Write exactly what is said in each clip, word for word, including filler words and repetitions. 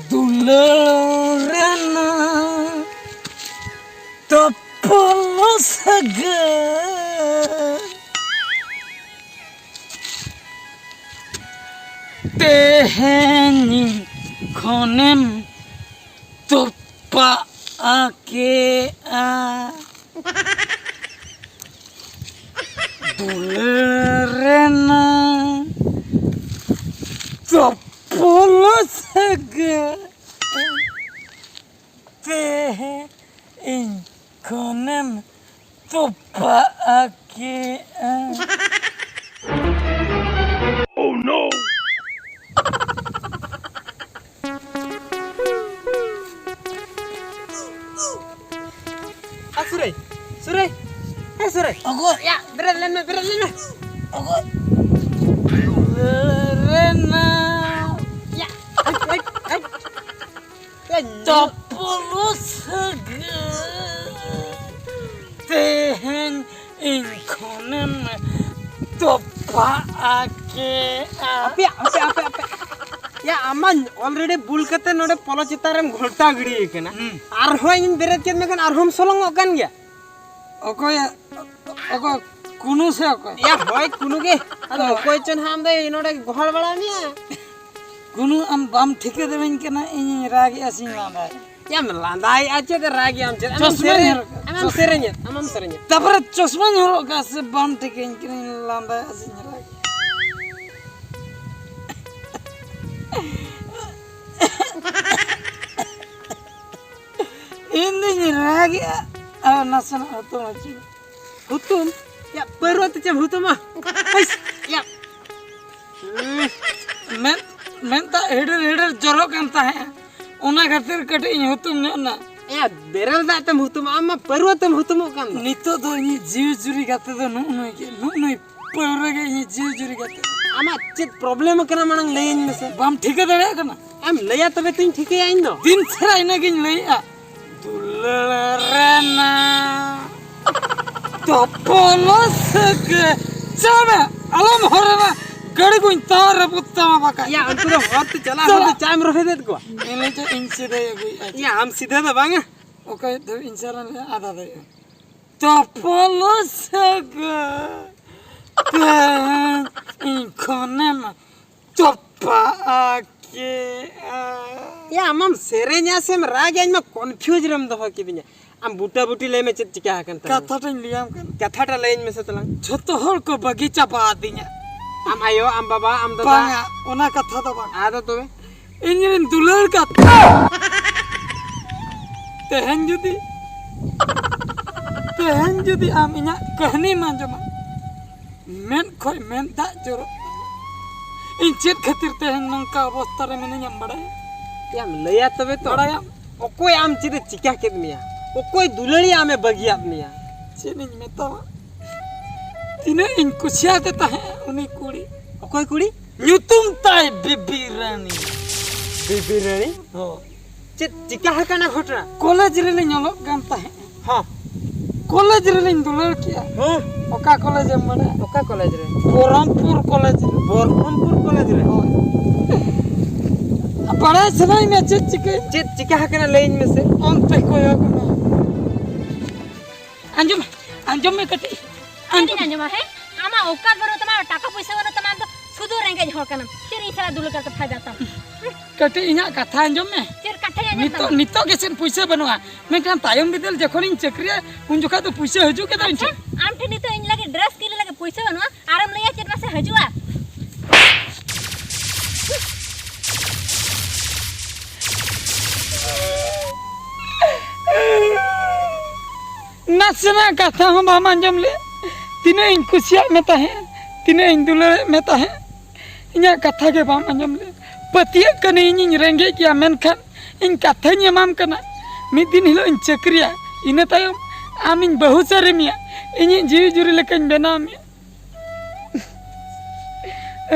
ᱫᱩᱞᱟᱹᱲ ᱨᱮᱱᱟᱜ ᱛᱚᱯᱚᱞ ᱥᱟᱹᱜᱟᱹᱭ᱾ ᱛᱮᱦᱮᱧ ᱠᱷᱚᱱᱮᱢ ᱛᱚᱯᱟᱜ ᱠᱮᱜᱼᱟ᱾ ᱫᱩᱞᱟᱹᱲ ᱨᱮᱱᱟᱜ ᱛᱚᱯᱚᱞ ᱥᱟᱹᱜᱟᱹᱭ᱾ ᱛᱮᱦᱮᱧ ᱠᱷᱚᱱᱮᱢ ᱛᱚᱯᱟᱜ ᱠᱮᱜᱼᱟ᱾ Oh no! ᱟ, ᱥᱩᱨᱟᱹᱭ, ᱥᱩᱨᱟᱹᱭ, ᱦᱮ ᱥᱩᱨᱟᱹᱭ᱾ ᱚᱠᱚᱭ? ᱭᱟ, ᱵᱮᱨᱮᱫ ᱞᱮᱱ ᱢᱮ, ᱵᱮᱨᱮᱫ ᱞᱮᱱ ᱢᱮ᱾ ᱚᱠᱚᱭ? ᱨᱮᱱᱟᱜ ᱭᱟ, ᱦᱟᱴ, ᱦᱟᱴ, ᱦᱟᱴ᱾ ᱛᱚᱯᱚᱞ ᱥᱟᱹᱜᱟᱹᱭ ᱛᱮᱦᱮᱧ ᱤᱧ ᱠᱷᱚᱱᱮᱢ ᱛᱚᱯᱟᱜ ᱠᱮᱜᱼᱟ᱾ ᱟᱯᱮ, ᱟᱯᱮ, ᱟᱯᱮ, ᱟᱯᱮ᱾ ᱭᱟ, ᱟᱢ ᱢᱟ already ᱵᱩᱞ ᱠᱟᱛᱮ ᱱᱚᱰᱮ ᱯᱚᱞᱚ ᱪᱮᱛᱟᱱ ᱨᱮᱢ ᱜᱷᱚᱞᱴᱟᱣ ᱜᱤᱰᱤ ᱟᱠᱟᱱᱟ᱾ ᱦᱩᱸ᱾ ᱟᱨᱦᱚᱸ ᱤᱧ ᱵᱮᱨᱮᱫ ᱠᱮᱫ ᱢᱮᱠᱷᱟᱱ ᱟᱨᱦᱚᱸᱢ ᱥᱚᱞᱚᱝᱚᱜ ᱠᱟᱱ ᱜᱮᱭᱟ᱾ ᱚᱠᱚᱭᱟᱜ, ᱚᱠᱚᱭ, ᱠᱩᱱᱩ ᱥᱮ ᱚᱠᱚᱭ? ᱭᱟ, ᱦᱳᱭ, ᱠᱩᱱᱩ ᱜᱮ᱾ ᱟᱫᱚ ᱦᱳᱭ᱾ ᱚᱠᱚᱭ ᱪᱚ ᱱᱟᱦᱟᱜ ᱟᱢ ᱫᱚᱭ ᱱᱚᱰᱮ ᱜᱚᱦᱚᱲ ᱵᱟᱲᱟ ᱢᱮᱭᱟ᱾ ᱠᱩᱱᱩ, ᱟᱢ ᱵᱟᱢ ᱴᱷᱤᱠᱟᱹ ᱫᱟᱲᱮᱧ ᱠᱟᱱᱟ, ᱤᱧᱤᱧ ᱨᱟᱜᱮᱜᱼᱟ ᱥᱮᱧ ᱞᱟᱸᱫᱟᱭᱮᱜᱼᱟ? ᱭᱟᱢ ᱞᱟᱸᱫᱟᱭᱮᱜᱼᱟ ᱪᱮᱫ? ᱨᱟᱜᱮᱜᱼᱟᱢ ᱪᱮᱫ? ᱟᱢᱮᱢ ᱪᱚᱥᱢᱟᱧ ᱥᱮᱨᱮᱧ, ᱦᱚᱨᱚᱜ ᱠᱟᱜᱼᱟ, ᱟᱢᱮᱢ ᱪᱚᱥ- ᱥᱮᱨᱮᱧᱮᱫ, ᱟᱢᱮᱢ ᱥᱮᱨᱮᱧᱮᱫ᱾ ᱛᱟᱯᱚᱨᱮ ᱪᱚᱥᱢᱟᱧ ᱦᱚᱨᱚᱜ ᱠᱟᱜᱼᱟ ᱥᱮ ᱵᱟᱢ ᱴᱷᱤᱠᱟᱹᱧ ᱠᱟᱱᱟ, ᱤᱧ ᱞᱟᱸᱫᱟᱭᱮᱜᱼᱟ ᱥᱮᱧ ᱨᱟᱜᱮᱜᱼᱟ? ᱤᱧ ᱫᱩᱧ ᱨᱟᱜᱮᱜᱼᱟ ᱟᱨ ᱱᱟᱥᱮᱱᱟᱜ ᱦᱚᱛᱚ ᱢᱟᱹᱪᱩ᱾ ᱦᱩᱛᱩᱢ? ᱭᱟ, ᱯᱟᱹᱨᱣᱟᱹ ᱛᱮ ᱪᱮᱫ ᱮᱢ ᱦᱩᱛᱩᱢᱟ? ᱦᱟᱹᱭᱥ, ᱭᱟ᱾ ᱢᱮᱫ, ᱢᱮᱫ ᱫᱟᱜ ᱦᱤᱰᱤᱨ ᱦᱤᱰᱤᱨ ᱡᱚᱨᱚᱜ ᱠᱟᱱ ᱛᱟᱦᱮᱸᱜᱼᱟ, ᱚᱱᱟ ᱠᱷᱟᱹᱛᱤᱨ ᱠᱟᱹᱴᱤᱡ ᱤᱧ ᱦᱩᱛᱩᱢ ᱧᱚᱜ ᱮᱱᱟ᱾ ᱵᱮᱨᱮᱞ ᱫᱟᱜ ᱛᱮᱢ ᱦᱩᱛᱩᱢᱚᱜᱼᱟ, ᱟᱢ ᱢᱟ ᱯᱟᱹᱨᱣᱟᱹ ᱛᱮᱢ ᱦᱩᱛᱩᱢᱚᱜ ᱠᱟᱱ ᱫᱚ᱾ ᱱᱤᱛᱚᱜ ᱫᱚ ᱤᱧᱤᱡ ᱡᱤᱣᱤ ᱡᱩᱨᱤ ᱜᱟᱛᱮ ᱫᱚ ᱱᱩᱜᱼᱩ ᱱᱩᱭ ᱜᱮ, ᱱᱩᱜᱼᱩ ᱱᱩᱭ ᱯᱟᱹᱣᱨᱟᱹ ᱜᱮ ᱤᱧᱤᱡ ᱡᱤᱣᱤ ᱡᱩᱨᱤ ᱜᱟᱛᱮ᱾ ᱟᱢᱟᱜ ᱪᱮᱫ problem ᱠᱟᱱᱟ, ᱢᱟᱲᱟᱝ ᱞᱟᱹᱭᱟᱹᱧ ᱢᱮᱥᱮ᱾ ᱵᱟᱢ ᱴᱷᱤᱠᱟᱹ ᱫᱟᱲᱮᱭᱟᱜ ᱠᱟᱱᱟ? ᱟᱢ ᱞᱟᱹᱭᱟ ᱛᱚᱵᱮ ᱛᱚᱧ ᱴᱷᱤᱠᱟᱹᱭᱟ ᱤᱧ ᱫᱚ᱾ ᱫᱤᱱ ᱥᱟᱨᱟ ᱤᱱᱟᱹᱜᱤᱧ ᱞᱟᱹᱭᱮᱜᱼᱟ, ᱫᱩᱞᱟᱹᱲ ᱨᱮᱱᱟᱜ ᱛᱚᱯᱚᱞ ᱥᱟᱹᱜᱟᱹᱭ᱾ ᱪᱟᱞᱟᱜ ᱢᱮ, ᱟᱞᱚᱢ ᱦᱚᱨᱮᱨᱟ, ᱜᱟᱹᱰᱤ ᱠᱚᱧ ᱛᱟᱣ ᱨᱟᱹᱯᱩᱫ ᱛᱟᱢᱟ ᱵᱟᱠᱷᱟᱡ᱾ ᱭᱟ, ᱩᱱᱠᱩ ᱫᱚ ᱦᱚᱨ ᱛᱮ ᱪᱟᱞᱟᱜ ᱦᱚᱨ ᱛᱮ ᱪᱟᱞᱟᱜ᱾ ᱪᱟᱢ ᱨᱚᱦᱮᱫᱮᱫ ᱠᱚᱣᱟ᱾ ᱤᱧ ᱞᱟᱹᱭ ᱪᱮᱫ ᱤᱧ ᱥᱤᱫᱷᱟᱹᱭ ᱟᱹᱜᱩᱭᱮᱫᱼᱟ᱾ ᱭᱟ, ᱟᱢ ᱥᱤᱫᱷᱟᱹ ᱫᱚ ᱵᱟᱝᱟ᱾ ᱚᱠᱚᱭ ᱫᱚ ᱤᱧ ᱥᱟᱨᱟ ᱟᱫᱟ ᱫᱟᱲᱮᱭᱟᱜᱼᱟ᱾ ᱛᱚᱯᱚᱞ ᱥᱟᱹᱜᱟᱹᱭ ᱛᱮᱦᱮᱧ ᱤᱧ ᱠᱷᱚᱱᱮᱢ ᱛᱚᱯᱟᱜ ᱠᱮᱜᱼᱟ᱾ ᱭᱟ, ᱟᱢᱮᱢ ᱥᱮᱨᱮᱧᱟ ᱥᱮᱢ ᱨᱟᱜᱟ? ᱤᱧ ᱢᱟ confuse ᱨᱮᱢ ᱫᱚᱦᱚ ᱠᱤᱫᱤᱧᱟ᱾ ᱟᱢ ᱵᱩᱴᱟᱹ ᱵᱩᱴᱤ ᱞᱟᱹᱭ ᱢᱮ, ᱪᱮᱫ ᱪᱤᱠᱟ ᱟᱠᱟᱱ ᱛᱟᱢᱟ? ᱠᱟᱛᱷᱟᱴᱟᱧ ᱞᱟᱹᱭᱟᱢ ᱠᱟᱱᱟ᱾ ᱠᱟᱛᱷᱟᱴᱟ ᱞᱟᱹᱭᱟᱹᱧ ᱢᱮᱥᱮ ᱛᱟᱞᱟᱝ᱾ ᱡᱷᱚᱛᱚ ᱦᱚᱲ ᱠᱚ ᱵᱟᱹᱜᱤ ᱪᱟᱵᱟ ᱟᱹᱫᱤᱧᱟ᱾ ᱟᱢ ᱟᱭᱳ, ᱟᱢ ᱵᱟᱵᱟ, ᱟᱢ ᱫᱟᱫᱟ? ᱵᱟᱝᱟ, ᱚᱱᱟ ᱠᱟᱛᱷᱟ ᱫᱚ ᱵᱟᱝ᱾ ᱟᱫᱚ ᱛᱚᱵᱮ? ᱤᱧ ᱨᱮᱱ ᱫᱩᱞᱟᱹᱲ ᱜᱟᱛᱮ᱾ ᱛᱮᱦᱮᱧ ᱡᱩᱫᱤ, ᱛᱮᱦᱮᱧ ᱡᱩᱫᱤ ᱟᱢ ᱤᱧᱟᱹᱜ ᱠᱟᱹᱦᱱᱤᱢ ᱟᱸᱡᱚᱢᱟ, ᱢᱮᱫ ᱠᱷᱚᱡ ᱢᱮᱫ ᱫᱟᱜ ᱡᱚᱨᱚᱜ ᱛᱟᱢᱟ᱾ ᱤᱧ ᱪᱮᱫ ᱠᱷᱟᱹᱛᱤᱨ ᱛᱮᱦᱮᱧ ᱱᱚᱝᱠᱟ ᱚᱵᱚᱥᱛᱟ ᱨᱮ ᱢᱤᱱᱟᱹᱧᱟᱢ ᱵᱟᱲᱟᱭᱟ? ᱭᱟᱢ ᱞᱟᱹᱭᱟ ᱛᱚᱵᱮ ᱛᱚ᱾ ᱵᱟᱲᱟᱭᱟᱢ? ᱚᱠᱚᱭ ᱟᱢ ᱪᱮᱫ ᱮ ᱪᱤᱠᱟ ᱠᱮᱫ ᱢᱮᱭᱟ? ᱚᱠᱚᱭ ᱫᱩᱞᱟᱹᱲᱤᱭᱟᱹ ᱟᱢᱮ ᱵᱟᱹᱜᱤᱭᱟᱫ ᱢᱮᱭᱟ? ᱪᱮᱫ ᱤᱧ ᱢᱮᱛᱟᱢᱟ? ᱛᱤᱱᱟᱹᱜ ᱤᱧ ᱠᱩᱥᱤᱭᱟᱫᱮ ᱛᱟᱦᱮᱸᱫ ᱩᱱᱤ ᱠᱩᱲᱤ᱾ ᱚᱠᱚᱭ ᱠᱩᱲᱤ? ᱧᱩᱛᱩᱢ ᱛᱟᱭ ᱵᱤᱵᱤ ᱨᱟᱱᱤ᱾ ᱵᱤᱵᱤ ᱨᱟᱱᱤ? ᱦᱳᱭ᱾ ᱪᱮᱫ ᱪᱤᱠᱟ ᱟᱠᱟᱱᱟ ᱜᱷᱚᱴᱚᱱᱟ? ᱠᱚᱞᱮᱡᱽ ᱨᱮᱞᱤᱧ ᱚᱞᱚᱜ ᱠᱟᱱ ᱛᱟᱦᱮᱸᱫ᱾ ᱦᱚᱸ᱾ ᱠᱚᱞᱮᱡᱽ ᱨᱮᱞᱤᱧ ᱫᱩᱞᱟᱹᱲ ᱠᱮᱜᱼᱟ᱾ ᱦᱚᱸ᱾ ᱚᱠᱟ ᱠᱚᱞᱮᱡᱽ ᱮᱢ ᱵᱟᱲᱟᱭᱟ? ᱚᱠᱟ ᱠᱚᱞᱮᱡᱽ ᱨᱮ? ᱵᱚᱦᱨᱚᱢᱯᱩᱨ ᱠᱚᱞᱮᱡᱽ ᱨᱮ᱾ ᱵᱚᱦᱨᱚᱢᱯᱩᱨ ᱠᱚᱞᱮᱡᱽ ᱨᱮ? ᱦᱳᱭ᱾ ᱵᱟᱲᱟᱭ ᱥᱟᱱᱟᱧ ᱢᱮ ᱪᱮᱫ ᱪᱤᱠᱟᱹ? ᱪᱮᱫ ᱪᱤᱠᱟ ᱟᱠᱟᱱᱟ ᱞᱟᱹᱭᱟᱹᱧ ᱢᱮᱥᱮ᱾ ᱚᱱᱛᱮ ᱠᱚᱭᱚᱜ ᱢᱮ᱾ ᱟᱸᱡᱚᱢ, ᱟᱸᱡᱚᱢ ᱢᱮ ᱠᱟᱹᱴᱤᱡ᱾ ᱪᱮᱫ ᱤᱧ ᱟᱸᱡᱚᱢᱟ, ᱦᱮᱸ? ᱟᱢᱟᱜ ᱚᱠᱟᱛ ᱵᱟᱹᱱᱩᱜ ᱛᱟᱢᱟ, ᱴᱟᱠᱟ ᱯᱚᱭᱥᱟ ᱵᱟᱹᱱᱩᱜ ᱛᱟᱢᱟ, ᱟᱢ ᱫᱚ ᱥᱩᱫᱷᱩ ᱨᱮᱸᱜᱮᱡ ᱦᱚᱲ ᱠᱟᱱᱟᱢ᱾ ᱪᱮᱫ ᱤᱧ ᱥᱟᱞᱟᱜ ᱫᱩᱞᱟᱹᱲ ᱠᱟᱛᱮ ᱯᱷᱟᱭᱫᱟ ᱛᱟᱢ? ᱠᱟᱹᱴᱤᱡ ᱤᱧᱟᱹᱜ ᱠᱟᱛᱷᱟ ᱟᱸᱡᱚᱢ ᱢᱮ᱾ ᱪᱮᱫ ᱠᱟᱛᱷᱟᱧ ᱟᱸᱡᱚᱢ ᱱᱤᱛᱚᱜ, ᱛᱟᱢᱟ? ᱱᱤᱛᱚᱜ ᱜᱮ ᱪᱮᱫ ᱯᱩᱭᱥᱟᱹ ᱵᱟᱹᱱᱩᱜᱼᱟ, ᱢᱮᱱᱠᱷᱟᱱ ᱛᱟᱭᱚᱢ ᱵᱤᱫᱟᱹᱞ ᱡᱚᱠᱷᱚᱱᱤᱧ ᱪᱟᱹᱠᱨᱤᱭᱟ, ᱩᱱ ᱡᱚᱠᱷᱟᱡ ᱫᱚ ᱯᱩᱭᱥᱟᱹ ᱦᱤᱡᱩᱜ ᱜᱮ ᱫᱚ ᱤᱧ ᱟᱪᱪᱷᱟ, ᱴᱷᱮᱱ᱾ ᱟᱢ ᱴᱷᱮᱱ ᱱᱤᱛᱚᱜ ᱤᱧ ᱞᱟᱹᱜᱤᱫ dress ᱠᱤᱨᱤᱧ ᱞᱟᱹᱜᱤᱫ ᱯᱩᱭᱥᱟᱹ ᱵᱟᱹᱱᱩᱜᱼᱟ, ᱟᱨᱮᱢ ᱞᱟᱹᱭᱟ ᱪᱮᱫ ᱢᱟᱥᱮ ᱦᱤᱡᱩᱜᱼᱟ? ᱱᱟᱥᱮᱱᱟᱜ ᱠᱟᱛᱷᱟ ᱦᱚᱸ ᱵᱟᱢ ᱟᱸᱡᱚᱢ ᱞᱮᱫ᱾ ᱛᱤᱱᱟᱹᱜ ᱤᱧ ᱠᱩᱥᱤᱭᱟᱜ ᱢᱮ ᱛᱟᱦᱮᱸᱫ, ᱛᱤᱱᱟᱹᱜ ᱤᱧ ᱫᱩᱞᱟᱹᱲᱮᱫ ᱢᱮ ᱛᱟᱦᱮᱸᱫ, ᱤᱧᱟᱹᱜ ᱠᱟᱛᱷᱟ ᱜᱮ ᱵᱟᱢ ᱟᱸᱡᱚᱢ ᱞᱮᱫ᱾ ᱯᱟᱹᱛᱭᱟᱹᱜ ᱠᱟᱹᱱᱟᱹᱧ ᱤᱧᱤᱧ ᱨᱮᱸᱜᱮᱡ ᱜᱮᱭᱟ, ᱢᱮᱱᱠᱷᱟᱱ ᱤᱧ ᱠᱟᱛᱷᱟᱧ ᱮᱢᱟᱢ ᱠᱟᱱᱟ, ᱢᱤᱫ ᱫᱤᱱ ᱦᱤᱞᱳᱜ ᱤᱧ ᱪᱟᱹᱠᱨᱤᱭᱟ, ᱤᱱᱟᱹ ᱛᱟᱭᱚᱢ ᱟᱢᱤᱧ ᱵᱟᱹᱦᱩ ᱥᱟᱹᱨᱤ ᱢᱮᱭᱟ, ᱤᱧᱤᱡ ᱡᱤᱣᱤ ᱡᱩᱨᱤ ᱞᱮᱠᱟᱧ ᱵᱮᱱᱟᱣ ᱢᱮᱭᱟ᱾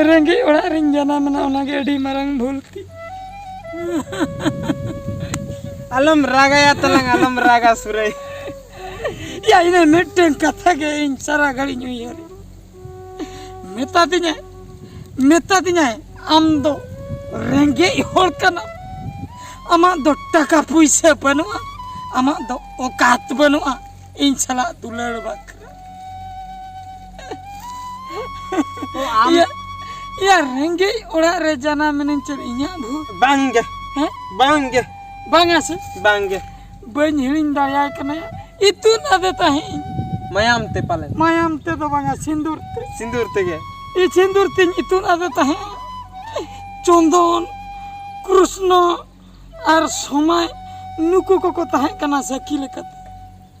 ᱨᱮᱸᱜᱮᱡ ᱚᱲᱟᱜ ᱨᱤᱧ ᱡᱟᱱᱟᱢ ᱮᱱᱟ, ᱚᱱᱟᱜᱮ ᱟᱹᱰᱤ ᱢᱟᱨᱟᱝ ᱵᱷᱩᱞ ᱛᱤᱧ᱾ ᱟᱞᱚᱢ ᱨᱟᱜᱟᱭᱟ ᱛᱟᱞᱟᱝ, ᱟᱞᱚᱢ ᱨᱟᱜᱟ ᱥᱩᱨᱟᱹᱭ᱾ ᱭᱟ, ᱤᱱᱟᱹ ᱢᱤᱫᱴᱟᱝ ᱠᱟᱛᱷᱟ ᱜᱮ ᱤᱧ ᱥᱟᱨᱟ ᱜᱷᱟᱹᱲᱤᱡ ᱤᱧ ᱩᱭᱦᱟᱹᱨ᱾ ᱢᱮᱛᱟ ᱫᱤᱧᱟᱭ, ᱢᱮᱛᱟ ᱫᱤᱧᱟᱭ, "ᱟᱢ ᱫᱚ ᱨᱮᱸᱜᱮᱡ ᱦᱚᱲ ᱠᱟᱱᱟᱢ, ᱟᱢᱟᱜ ᱫᱚ ᱴᱟᱠᱟ ᱯᱩᱭᱥᱟᱹ ᱵᱟᱹᱱᱩᱜᱼᱟ, ᱟᱢᱟᱜ ᱫᱚ ᱚᱠᱟᱛ ᱵᱟᱹᱱᱩᱜᱼᱟ ᱤᱧ ᱥᱟᱞᱟᱜ ᱫᱩᱞᱟᱹᱲ ᱵᱟᱠᱷᱨᱟ᱾" ᱚ, ᱟᱢ ᱤᱭᱟᱹ, ᱤᱭᱟᱹ, ᱨᱮᱸᱜᱮᱡ ᱚᱲᱟᱜ ᱨᱮ ᱡᱟᱱᱟᱢ ᱮᱱᱟᱹᱧ, ᱪᱮᱫ ᱤᱧᱟᱹᱜ ᱵᱷᱩᱞ? ᱵᱟᱝᱜᱮ᱾ ᱦᱮᱸ? ᱵᱟᱝᱜᱮ᱾ ᱵᱟᱝᱟ ᱥᱮ? ᱵᱟᱝᱜᱮ᱾ ᱵᱟᱹᱧ ᱦᱤᱲᱤᱧ ᱫᱟᱲᱮᱭᱟᱭ ᱠᱟᱱᱟ᱾ ᱤᱛᱩᱫ ᱟᱫᱮ ᱛᱟᱦᱮᱸᱫ ᱤᱧ᱾ ᱢᱟᱭᱟᱢ ᱛᱮ ᱯᱟᱞᱮᱱ᱾ ᱢᱟᱭᱟᱢ ᱛᱮᱫᱚ ᱵᱟᱝᱟ, ᱥᱤᱸᱫᱩᱨ ᱛᱮ᱾ ᱥᱤᱸᱫᱩᱨ ᱛᱮᱜᱮ᱾ ᱤᱧ ᱥᱤᱸᱫᱩᱨ ᱛᱤᱧ ᱤᱛᱩᱫ ᱟᱫᱮ ᱛᱟᱦᱮᱸᱫ᱾ ᱪᱚᱸᱫᱚᱱ, ᱠᱨᱩᱥᱱᱚ ᱟᱨ ᱥᱚᱢᱟᱭ, ᱱᱩᱠᱩ ᱠᱚᱠᱚ ᱛᱟᱦᱮᱸ ᱠᱟᱱᱟ ᱥᱟᱹᱠᱷᱤ ᱞᱮᱠᱟᱛᱮ᱾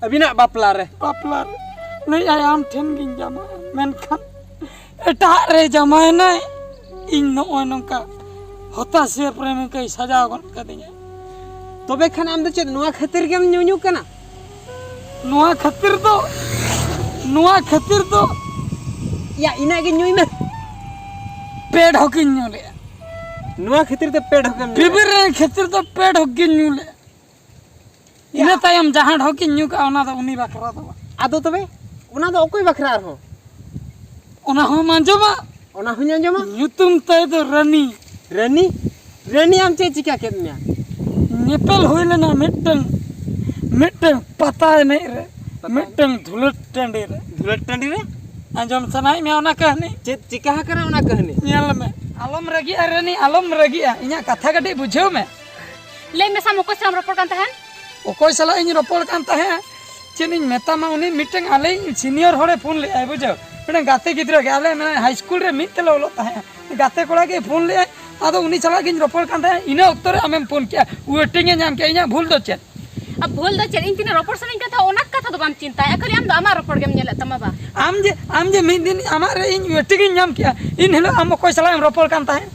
ᱟᱹᱵᱤᱱᱟᱜ ᱵᱟᱯᱞᱟ ᱨᱮ᱾ ᱵᱟᱯᱞᱟ ᱨᱮ ᱞᱟᱹᱭ ᱟᱭ, "ᱟᱢ ᱴᱷᱮᱱ ᱜᱤᱧ ᱡᱟᱶᱟᱭᱟ", ᱢᱮᱱᱠᱷᱟᱱ ᱮᱴᱟᱜ ᱨᱮ ᱡᱟᱶᱟᱭᱮᱱᱟᱭ᱾ ᱤᱧ ᱱᱚᱜᱼᱚᱭ ᱱᱚᱝᱠᱟ ᱦᱚᱛᱟᱥᱮ ᱯᱨᱮᱢᱤᱠᱟᱭ ᱥᱟᱡᱟᱣ ᱜᱚᱫ ᱠᱟᱫᱤᱧᱟ᱾ ᱛᱚᱵᱮ ᱠᱷᱟᱱ ᱟᱢ ᱫᱚ ᱪᱮᱫ ᱱᱚᱣᱟ ᱠᱷᱟᱹᱛᱤᱨ ᱜᱮᱢ ᱧᱩᱧᱩ ᱠᱟᱱᱟ? ᱱᱚᱣᱟ ᱠᱷᱟᱹᱛᱤᱨ ᱫᱚ, ᱱᱚᱣᱟ ᱠᱷᱟᱹᱛᱤᱨ ᱫᱚ ᱭᱟ, ᱤᱱᱟᱹᱜ ᱜᱮ ᱧᱩᱭ ᱢᱮ᱾ ᱯᱮ ᱰᱷᱚᱠᱤᱧ ᱧᱩ ᱞᱮᱜᱼᱟ᱾ ᱱᱚᱣᱟ ᱠᱷᱟᱹᱛᱤᱨ ᱛᱮ ᱯᱮ ᱰᱷᱚᱠᱮᱢ ᱧᱩ ᱵᱤᱵᱤᱨ ᱨᱮ ᱠᱷᱟᱹᱛᱤᱨ ᱫᱚ ᱯᱮ ᱰᱷᱚᱠ ᱜᱤᱧ ᱧᱩ ᱞᱮᱜᱼᱟ᱾ ᱤᱱᱟᱹ ᱛᱟᱭᱚᱢ ᱡᱟᱦᱟᱸ ᱰᱷᱚᱠᱤᱧ ᱧᱩ ᱠᱟᱜᱼᱟ, ᱚᱱᱟ ᱫᱚ ᱩᱱᱤ ᱵᱟᱠᱷᱨᱟ ᱫᱚ ᱵᱟᱝ᱾ ᱟᱫᱚ ᱛᱚᱵᱮ ᱚᱱᱟ ᱫᱚ ᱚᱠᱚᱭ ᱵᱟᱠᱷᱨᱟ ᱟᱨᱦᱚᱸ? ᱚᱱᱟ ᱦᱚᱸᱢ ᱟᱸᱡᱚᱢᱟ᱾ ᱚᱱᱟ ᱦᱚᱸᱧ ᱟᱸᱡᱚᱢᱟ᱾ ᱧᱩᱛᱩᱢ ᱛᱟᱭ ᱫᱚ ᱨᱟᱹᱱᱤ᱾ ᱨᱟᱹᱱᱤ? ᱨᱟᱹᱱᱤ, ᱟᱢ ᱪᱮᱫ ᱪᱤᱠᱟ ᱠᱮᱫ ᱢᱮᱭᱟ? ᱧᱮᱯᱮᱞ ᱦᱩᱭ ᱞᱮᱱᱟ ᱢᱤᱫᱴᱟᱝ, ᱢᱤᱫᱴᱟᱝ ᱯᱟᱛᱟ ᱮᱱᱮᱡ ᱨᱮ, ᱯᱟᱛᱟ? ᱢᱤᱫᱴᱟᱝ ᱫᱷᱩᱞᱟᱹᱴ ᱴᱟᱺᱰᱤ ᱨᱮ᱾ ᱫᱷᱩᱞᱟᱹᱴ ᱴᱟᱺᱰᱤ ᱨᱮ? ᱟᱸᱡᱚᱢ ᱥᱟᱱᱟᱭᱮᱫ ᱢᱮᱭᱟ ᱚᱱᱟ ᱠᱟᱹᱦᱱᱤ? ᱪᱮᱫ ᱪᱤᱠᱟ ᱟᱠᱟᱱᱟ ᱚᱱᱟ ᱠᱟᱹᱦᱱᱤ? ᱧᱮᱞ ᱢᱮ, ᱟᱞᱚᱢ ᱨᱟᱹᱜᱤᱜᱼᱟ ᱨᱟᱹᱱᱤ, ᱟᱞᱚᱢ ᱨᱟᱹᱜᱤᱜᱼᱟ, ᱤᱧᱟᱹᱜ ᱠᱟᱛᱷᱟ ᱠᱟᱹᱴᱤᱡ ᱵᱩᱡᱷᱟᱹᱣ ᱢᱮ᱾ ᱞᱟᱹᱭ ᱢᱮᱥᱮ, ᱟᱢ ᱚᱠᱚᱭ ᱥᱟᱞᱟᱜ ᱮᱢ ᱨᱚᱯᱚᱲ ᱠᱟᱱ ᱛᱟᱦᱮᱸᱱ? ᱚᱠᱚᱭ ᱥᱟᱞᱟᱜ ᱤᱧ ᱨᱚᱯᱚᱲ ᱠᱟᱱ ᱛᱟᱦᱮᱸᱫ, ᱪᱮᱫ ᱤᱧ ᱢᱮᱛᱟᱢᱟ, ᱩᱱᱤ ᱢᱤᱫᱴᱟᱝ ᱟᱞᱮᱭᱤᱡ ᱥᱤᱱᱤᱭᱚᱨ ᱦᱚᱲᱮ ᱯᱷᱳᱱ ᱞᱮᱫᱼᱟᱭ, ᱵᱩᱡᱷᱟᱹᱣ, ᱢᱤᱫᱴᱟᱝ ᱜᱟᱛᱮ ᱜᱤᱫᱽᱨᱟᱹ ᱜᱮ, ᱟᱞᱮ ᱢᱟᱱᱮ ᱦᱟᱭ ᱥᱠᱩᱞ ᱨᱮ ᱢᱤᱫ ᱛᱮᱞᱮ ᱚᱞᱚᱜ ᱛᱟᱦᱮᱸᱫ, ᱜᱟᱛᱮ ᱠᱚᱲᱟ ᱜᱮ ᱯᱷᱳᱱ ᱞᱮᱫᱼᱟᱭ, ᱟᱫᱚ ᱩᱱᱤ ᱥᱟᱞᱟᱜ ᱜᱤᱧ ᱨᱚᱯᱚᱲ ᱠᱟᱱ ᱛᱟᱦᱮᱸᱫ, ᱤᱱᱟᱹ ᱚᱠᱛᱚ ᱨᱮ ᱟᱢᱮᱢ ᱯᱷᱳᱱ ᱠᱮᱫᱼᱟ, ᱣᱮᱴᱤᱝ ᱮ ᱧᱟᱢ ᱠᱮᱫᱼᱟ, ᱤᱧᱟᱹᱜ ᱵᱷᱩᱞ ᱫᱚ ᱪᱮᱫ? ᱟᱨ ᱵᱷᱩᱞ ᱫᱚ ᱪᱮᱫ? ᱤᱧ ᱛᱤᱱᱟᱹᱜ ᱨᱚᱯᱚᱲ ᱥᱟᱱᱟᱧ ᱠᱟᱱ ᱛᱟᱦᱮᱸᱫ, ᱚᱱᱟ ᱠᱟᱛᱷᱟ ᱫᱚ ᱵᱟᱢ ᱪᱤᱱᱛᱟᱭᱟ, ᱠᱷᱟᱹᱞᱤ ᱟᱢ ᱫᱚ ᱟᱢᱟᱜ ᱨᱚᱯᱚᱲ ᱜᱮᱢ ᱧᱮᱞᱮᱫ ᱛᱟᱢᱟ ᱵᱟ? ᱟᱢ ᱡᱮ, ᱟᱢ ᱡᱮ ᱢᱤᱫ ᱫᱤᱱ ᱟᱢᱟᱜ ᱨᱮ ᱤᱧ ᱣᱮᱴᱤᱝ ᱤᱧ ᱧᱟᱢ ᱠᱮᱫᱼᱟ, ᱤᱱ ᱦᱤᱞᱳᱜ ᱟᱢ ᱚᱠᱚᱭ ᱥᱟᱞᱟᱜ ᱮᱢ ᱨᱚᱯᱚᱲ ᱠᱟᱱ ᱛᱟᱦᱮᱸᱫ?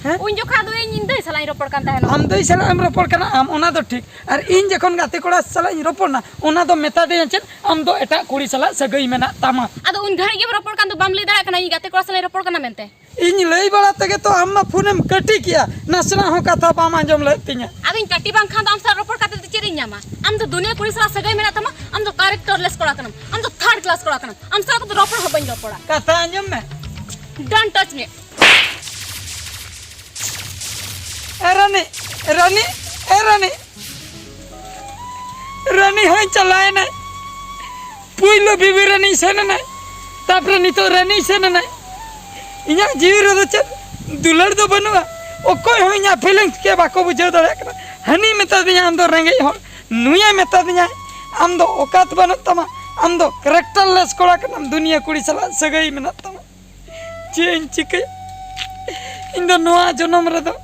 ᱦᱮᱸ? ᱩᱱ ᱡᱚᱠᱷᱟ ᱫᱚ ᱤᱧ, ᱤᱧ ᱫᱟᱹᱭ ᱥᱟᱞᱟᱜ ᱤᱧ ᱨᱚᱯᱚᱲ ᱠᱟᱱ ᱛᱟᱦᱮᱱᱟ᱾ ᱟᱢ ᱫᱟᱹᱭ ᱥᱟᱞᱟᱜ ᱮᱢ ᱨᱚᱯᱚᱲ ᱠᱟᱱᱟ, ᱟᱢ ᱚᱱᱟ ᱫᱚ ᱴᱷᱤᱠ᱾ ᱟᱨ ᱤᱧ ᱡᱚᱠᱷᱚᱱ ᱜᱟᱛᱮ ᱠᱚᱲᱟ ᱥᱟᱞᱟᱜ ᱤᱧ ᱨᱚᱯᱚᱲ ᱱᱟ, ᱚᱱᱟ ᱫᱚ ᱢᱮᱛᱟ ᱫᱤᱧᱟ ᱪᱮᱫ, ᱟᱢ ᱫᱚ ᱮᱴᱟᱜ ᱠᱩᱲᱤ ᱥᱟᱞᱟᱜ ᱥᱟᱹᱜᱟᱹᱭ ᱢᱮᱱᱟᱜ ᱛᱟᱢᱟ᱾ ᱟᱫᱚ ᱩᱱ ᱜᱷᱟᱹᱲᱤᱡ ᱜᱮᱢ ᱨᱚᱯᱚᱲ ᱠᱟᱱ ᱫᱚ, ᱵᱟᱢ ᱞᱟᱹᱭ ᱫᱟᱲᱮᱭᱟᱜ ᱠᱟᱱᱟ ᱤᱧ ᱜᱟᱛᱮ ᱠᱚᱲᱟ ᱥᱟᱞᱟᱜ ᱤᱧ ᱨᱚᱯᱚᱲ ᱠᱟᱱᱟ ᱢᱮᱱᱛᱮ? ᱤᱧ ᱞᱟᱹᱭ ᱵᱟᱲᱟ ᱛᱮᱜᱮ ᱛᱚ ᱟᱢ ᱢᱟ ᱯᱷᱳᱱᱮᱢ ᱠᱟᱹᱴᱤ ᱠᱮᱜᱼᱟ, ᱱᱟᱥᱮᱱᱟᱜ ᱦᱚᱸ ᱠᱟᱛᱷᱟ ᱵᱟᱢ ᱟᱸᱡᱚᱢ ᱞᱮᱫ ᱛᱤᱧᱟ᱾ ᱟᱫᱚᱧ ᱠᱟᱹᱴᱤ ᱵᱟᱝᱠᱷᱟᱱ ᱫᱚ ᱟᱢ ᱥᱟᱞᱟᱜ ᱨᱚᱯᱚᱲ ᱠᱟᱛᱮ ᱫᱚ ᱪᱮᱫ ᱤᱧ ᱧᱟᱢᱟ? ᱟᱢ ᱫᱚ ᱫᱩᱱᱤᱭᱟᱹ ᱠᱩᱲᱤ ᱥᱟᱞᱟᱜ ᱥᱟᱹᱜᱟᱹᱭ ᱢᱮᱱᱟᱜ ᱛᱟᱢᱟ, ᱟᱢ ᱫᱚ characterless ᱠᱚᱲᱟ ᱠᱟᱱᱟᱢ, ᱟᱢ ᱫᱚ third class ᱠᱚᱲᱟ ᱠᱟᱱᱟᱢ, ᱟᱢ ᱥᱟᱞᱟᱜ ᱫᱚ ᱨᱚᱯᱚᱲ ᱦᱚᱸ ᱵᱟᱹᱧ ᱨᱚᱯᱚᱲᱟ᱾ ᱠᱟᱛᱷᱟ ᱟᱸᱡᱚᱢ ᱢᱮ᱾ Don't touch me. ᱮ ᱨᱟᱱᱤ, ᱮ ᱨᱟᱱᱤ, ᱮ ᱨᱟᱱᱤ᱾ ᱨᱟᱱᱤ ᱦᱚᱸᱭ ᱪᱟᱞᱟᱣᱮᱱᱟᱭ᱾ ᱯᱩᱭᱞᱩ ᱵᱤᱵᱤ ᱨᱟᱱᱤ ᱥᱮᱱ ᱮᱱᱟᱭ, ᱛᱟᱯᱚᱨᱮ ᱱᱤᱛᱚᱜ ᱨᱟᱱᱤ ᱥᱮᱱ ᱮᱱᱟᱭ᱾ ᱤᱧᱟᱹᱜ ᱡᱤᱣᱤ ᱨᱮᱫᱚ ᱪᱮᱫ ᱫᱩᱞᱟᱹᱲ ᱫᱚ ᱵᱟᱹᱱᱩᱜᱼᱟ᱾ ᱚᱠᱚᱭ ᱦᱚᱸ ᱤᱧᱟᱹᱜ feelings ᱜᱮ ᱵᱟᱠᱚ ᱵᱩᱡᱷᱟᱹᱣ ᱫᱟᱲᱮᱭᱟᱜ ᱠᱟᱱᱟ᱾ ᱦᱟᱹᱱᱤ ᱢᱮᱛᱟᱫᱤᱧᱟ, "ᱟᱢ ᱫᱚ ᱨᱮᱸᱜᱮᱡ ᱦᱚᱲ", ᱱᱩᱭᱮ ᱢᱮᱛᱟᱫᱤᱧᱟ, "ᱟᱢ ᱫᱚ ᱚᱠᱟᱛ ᱵᱟᱹᱱᱩᱜ ᱛᱟᱢᱟ, ᱟᱢ ᱫᱚ characterless ᱠᱚᱲᱟ ᱠᱟᱱᱟᱢ, ᱫᱩᱱᱤᱭᱟᱹ ᱠᱩᱲᱤ ᱥᱟᱞᱟᱜ ᱥᱟᱹᱜᱟᱹᱭ ᱢᱮᱱᱟᱜ ᱛᱟᱢᱟ᱾" ᱪᱮᱫ ᱤᱧ ᱪᱤᱠᱟᱹᱭᱟ? ᱤᱧ ᱫᱚ ᱱᱚᱣᱟ ᱡᱚᱱᱚᱢ ᱨᱮᱫᱚ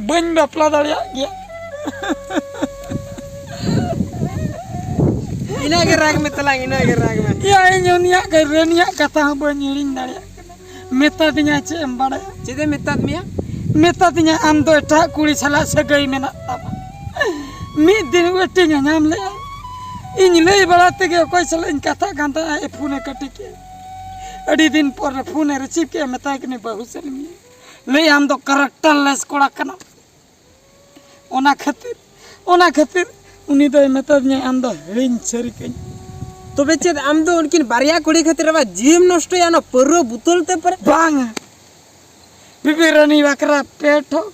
ᱵᱟᱹᱧ ᱵᱟᱯᱞᱟ ᱫᱟᱲᱮᱭᱟᱜ ᱜᱮᱭᱟ᱾ ᱤᱱᱟᱹᱜ ᱜᱮ ᱨᱟᱜᱽ ᱢᱮ ᱛᱟᱞᱟᱝ, ᱤᱱᱟᱹᱜ ᱜᱮ ᱨᱟᱜᱽ ᱢᱮ᱾ ᱭᱟ, ᱤᱧ ᱩᱱᱤᱭᱟᱜ ᱜᱮ, ᱨᱟᱹᱱᱤᱭᱟᱜ ᱠᱟᱛᱷᱟ ᱦᱚᱸ ᱵᱟᱹᱧ ᱦᱤᱲᱤᱧ ᱫᱟᱲᱮᱭᱟᱜ ᱠᱟᱱᱟ᱾ ᱢᱮᱛᱟ ᱫᱤᱧᱟ, ᱪᱮᱫ ᱮᱢ ᱵᱟᱲᱟᱭᱟ? ᱪᱮᱫ ᱮ ᱢᱮᱛᱟᱫ ᱢᱮᱭᱟ? ᱢᱮᱛᱟ ᱫᱤᱧᱟ, "ᱟᱢ ᱫᱚ ᱮᱴᱟᱜ ᱠᱩᱲᱤ ᱥᱟᱞᱟᱜ ᱥᱟᱹᱜᱟᱹᱭ ᱢᱮᱱᱟᱜ ᱛᱟᱢᱟ᱾" ᱢᱤᱫ ᱫᱤᱱ waiting ᱮ ᱧᱟᱢ ᱞᱮᱜᱼᱟ᱾ ᱤᱧ ᱞᱟᱹᱭ ᱵᱟᱲᱟ ᱛᱮᱜᱮ ᱚᱠᱚᱭ ᱥᱟᱞᱟᱜ ᱤᱧ ᱠᱟᱛᱷᱟᱜ ᱠᱟᱱ ᱛᱟᱦᱮᱸᱫ, ᱟᱡ ᱮ ᱯᱷᱳᱱ ᱮ ᱠᱟᱹᱴᱤ ᱠᱮᱜᱼᱟ᱾ ᱟᱹᱰᱤ ᱫᱤᱱ ᱯᱚᱨ ᱨᱮ ᱯᱷᱳᱱ ᱮ receive ᱠᱮᱜᱼᱟ, ᱢᱮᱛᱟᱭ ᱠᱟᱹᱱᱟᱹᱧ, "ᱵᱟᱹᱦᱩ ᱥᱮᱱ ᱢᱮᱭᱟ?" ᱞᱟᱹᱭ, "ᱟᱢ ᱫᱚ characterless ᱠᱚᱲᱟ ᱠᱟᱱᱟᱢ᱾" ᱚᱱᱟ ᱠᱷᱟᱹᱛᱤᱨ, ᱚᱱᱟ ᱠᱷᱟᱹᱛᱤᱨ ᱩᱱᱤ ᱫᱚᱭ ᱢᱮᱛᱟᱫᱤᱧᱟ, "ᱟᱢ ᱫᱚ ᱦᱤᱲᱤᱧ ᱥᱟᱹᱨᱤ ᱠᱟᱹᱧ ᱢᱮ᱾" ᱛᱚᱵᱮ ᱪᱮᱫ ᱟᱢ ᱫᱚ ᱩᱱᱠᱤᱱ ᱵᱟᱨᱭᱟ ᱠᱩᱲᱤ ᱠᱷᱟᱹᱛᱤᱨ ᱟᱵᱟᱨ ᱡᱤᱣᱤᱢ ᱱᱚᱥᱴᱚᱭᱟ ᱚᱱᱟ ᱯᱟᱹᱨᱣᱟᱹ ᱵᱩᱛᱚᱞ ᱛᱮ ᱯᱮᱨᱮᱡ? ᱵᱟᱝᱟ, ᱵᱤᱵᱤ ᱨᱟᱱᱤ ᱵᱟᱠᱷᱨᱟ ᱯᱮ ᱴᱷᱚᱠ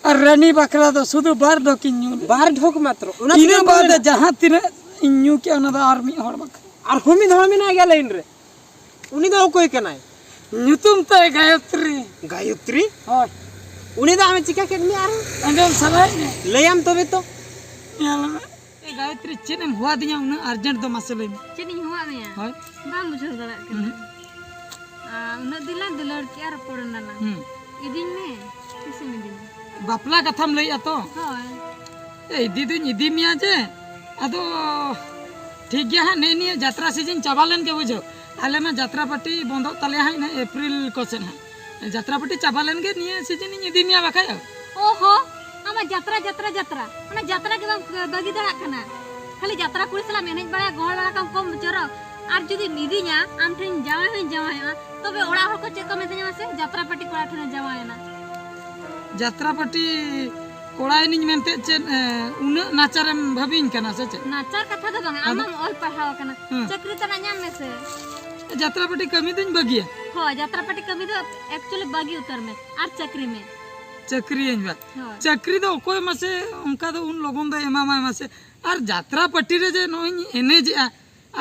ᱟᱨ ᱨᱟᱱᱤ ᱵᱟᱠᱷᱨᱟ ᱫᱚ ᱥᱩᱫᱷᱩ ᱵᱟᱨ ᱰᱷᱚᱠ ᱤᱧ ᱧᱩ ᱞᱮᱫᱟ᱾ ᱵᱟᱨ ᱰᱷᱚᱠ ᱢᱟᱛᱨᱚ? ᱚᱱᱟ ᱤᱱᱟᱹ ᱛᱤᱱᱟᱹᱜ ᱵᱟᱫᱮ ᱢᱮᱱᱟᱜᱼᱟ? ᱡᱟᱦᱟᱸ ᱛᱤᱱᱟᱹᱜ ᱤᱧ ᱧᱩ ᱠᱮᱜᱼᱟ, ᱚᱱᱟ ᱫᱚ ᱟᱨ ᱢᱤᱫ ᱦᱚᱲ ᱵᱟᱠᱷᱨᱟ᱾ ᱟᱨᱦᱚᱸ ᱢᱤᱫ ᱦᱚᱲ ᱢᱮᱱᱟᱭ ᱜᱮᱭᱟ line ᱨᱮ᱾ ᱩᱱᱤ ᱫᱚ ᱚᱠᱚᱭ ᱠᱟᱱᱟᱭ? ᱧᱩᱛᱩᱢ ᱛᱟᱭ ᱜᱟᱭᱚᱛᱨᱤ᱾ ᱜᱟᱭᱚᱛᱨᱤ? ᱦᱳᱭ᱾ ᱩᱱᱤ ᱫᱚ ᱟᱢᱮ ᱪᱤᱠᱟ ᱠᱮᱫ ᱢᱮᱭᱟ ᱟᱨᱦᱚᱸ? ᱟᱸᱡᱚᱢ ᱥᱟᱱᱟᱭᱮᱫ ᱢᱮᱭᱟ? ᱞᱟᱹᱭᱟᱢ ᱛᱚᱵᱮ ᱛᱚ᱾ ᱧᱮᱞ ᱢᱮ᱾ ᱮ ᱜᱟᱭᱚᱛᱨᱤ, ᱪᱮᱫ ᱮᱢ ᱦᱚᱦᱚᱣᱟᱫᱤᱧᱟ ᱩᱱᱟᱹᱜ urgent ᱫᱚ, ᱢᱟᱥᱮ ᱞᱟᱹᱭ ᱢᱮ᱾ ᱪᱮᱫ ᱤᱧ ᱦᱚᱦᱚᱣᱟᱫ ᱢᱮᱭᱟ? ᱦᱳᱭ᱾ ᱵᱟᱢ ᱵᱩᱡᱷᱟᱹᱣ ᱫᱟᱲᱮᱭᱟᱜ ᱠᱟᱱᱟ? ᱦᱩᱸ᱾ ᱟᱨ ᱩᱱᱟᱹᱜ ᱫᱤᱱ ᱞᱟᱝ ᱫᱩᱞᱟᱹᱲ ᱠᱮᱜᱼᱟ, ᱨᱚᱯᱚᱲ ᱮᱱᱟ ᱞᱟᱝ᱾ ᱦᱩᱸ᱾ ᱤᱫᱤᱧ ᱢᱮ, ᱛᱤᱥᱮᱢ ᱤᱫᱤᱧᱟ? ᱵᱟᱯᱞᱟ ᱠᱟᱛᱷᱟᱢ ᱞᱟᱹᱭᱮᱜᱼᱟ ᱛᱚ? ᱦᱳᱭ᱾ ᱮ, ᱤᱫᱤ ᱫᱩᱧ ᱤᱫᱤ ᱢᱮᱭᱟ ᱡᱮ, ᱟᱫᱚ ᱴᱷᱤᱠ ᱜᱮᱭᱟ ᱦᱟᱸᱜ, ᱱᱮᱜᱼᱮ ᱱᱤᱭᱟᱹ ᱡᱟᱛᱨᱟ season ᱪᱟᱵᱟ ᱞᱮᱱ ᱜᱮ, ᱵᱩᱡᱷᱟᱹᱣ᱾ ᱟᱞᱮ ᱢᱟ ᱡᱟᱛᱨᱟ party ᱵᱚᱱᱫᱚᱜ ᱛᱟᱞᱮᱭᱟ ᱦᱟᱸᱜ, ᱤᱱᱟᱹ April ᱠᱚ ᱥᱮᱫ ᱦᱟᱸᱜ᱾ ᱡᱟᱛᱨᱟ ᱯᱟᱹᱴᱤ ᱪᱟᱵᱟ ᱞᱮᱱ ᱜᱮ ᱱᱤᱭᱟᱹ ᱥᱤᱡᱤᱱ ᱤᱧ ᱤᱫᱤ ᱢᱮᱭᱟ ᱵᱟᱠᱷᱟᱡ᱾ ᱚᱦᱚ, ᱟᱢᱟᱜ ᱡᱟᱛᱨᱟ, ᱡᱟᱛᱨᱟ, ᱡᱟᱛᱨᱟ, ᱚᱱᱟ ᱡᱟᱛᱨᱟ ᱜᱮ ᱵᱟᱢ ᱵᱟᱹᱜᱤ ᱫᱟᱲᱮᱭᱟᱜ ᱠᱟᱱᱟ᱾ ᱠᱷᱟᱹᱞᱤ ᱡᱟᱛᱨᱟ ᱠᱩᱲᱤ ᱥᱟᱞᱟᱜ ᱮᱱᱮᱡ ᱵᱟᱲᱟᱭᱟ, ᱜᱚᱦᱚᱲ ᱵᱟᱲᱟ ᱠᱟᱢ ᱠᱚᱢ ᱪᱚᱨᱚᱠ᱾ ᱟᱨ ᱡᱩᱫᱤᱢ ᱤᱫᱤᱧᱟ, ᱟᱢ ᱴᱷᱮᱱ ᱡᱟᱶᱟᱭ ᱦᱚᱸᱧ ᱡᱟᱶᱟᱭᱚᱜᱼᱟ, ᱛᱚᱵᱮ ᱚᱲᱟᱜ ᱦᱚᱲ ᱠᱚ ᱪᱮᱫ ᱠᱚ ᱢᱮᱛᱟᱹᱧᱟ ᱢᱟᱥᱮ? ᱡᱟᱛᱨᱟ ᱯᱟᱹᱴᱤ ᱠᱚᱲᱟ ᱴᱷᱮᱱᱮ ᱡᱟᱶᱟᱭᱮᱱᱟ᱾ ᱡᱟᱛᱨᱟ ᱯᱟᱹᱴᱤ ᱠᱚᱲᱟ ᱮᱱᱤᱧ ᱢᱮᱱᱛᱮ ᱪᱮᱫ, ᱮ, ᱩᱱᱟᱹᱜ ᱱᱟᱪᱟᱨᱮᱢ ᱵᱷᱟᱹᱵᱤᱧ ᱠᱟᱱᱟ ᱥᱮ ᱪᱮᱫ? ᱱᱟᱪᱟᱨ ᱠᱟᱛᱷᱟ ᱫᱚ ᱵᱟᱝᱟ, ᱟᱫᱚ? ᱟᱢᱮᱢ ᱚᱞ ᱯᱟᱲᱦᱟᱣ ᱟᱠᱟᱱᱟ᱾ ᱦᱮᱸ᱾ ᱪᱟᱹᱠᱨᱤ ᱛᱟᱱᱟᱜ ᱧᱟᱢ ᱢᱮᱥᱮ᱾ ᱡᱟᱛᱨᱟ ᱯᱟᱹᱴᱤ ᱠᱟᱹᱢᱤ ᱫᱚᱧ ᱵᱟᱹᱜᱤᱭᱟ᱾ ᱦᱳᱭ, ᱡᱟᱛᱨᱟ ᱯᱟᱹᱴᱤ ᱠᱟᱹᱢᱤ ᱫᱚ actually ᱵᱟᱹᱜᱤ ᱩᱛᱟᱹᱨ ᱢᱮ ᱟᱨ ᱪᱟᱹᱠᱨᱤ ᱢᱮ᱾ ᱪᱟᱹᱠᱨᱤᱭᱟᱹᱧ ᱵᱟ᱾ ᱦᱳᱭ᱾ ᱪᱟᱹᱠᱨᱤ ᱫᱚ ᱚᱠᱚᱭ ᱢᱟᱥᱮ ᱚᱱᱠᱟ ᱫᱚ ᱩᱱ ᱞᱚᱜᱚᱱ ᱫᱚ ᱮᱢᱟᱢᱟᱭ ᱢᱟᱥᱮ? ᱟᱨ ᱡᱟᱛᱨᱟ ᱯᱟᱹᱴᱤ ᱨᱮ ᱡᱮ ᱱᱚᱜᱼᱚᱭ ᱤᱧ ᱮᱱᱮᱡᱮᱜᱼᱟ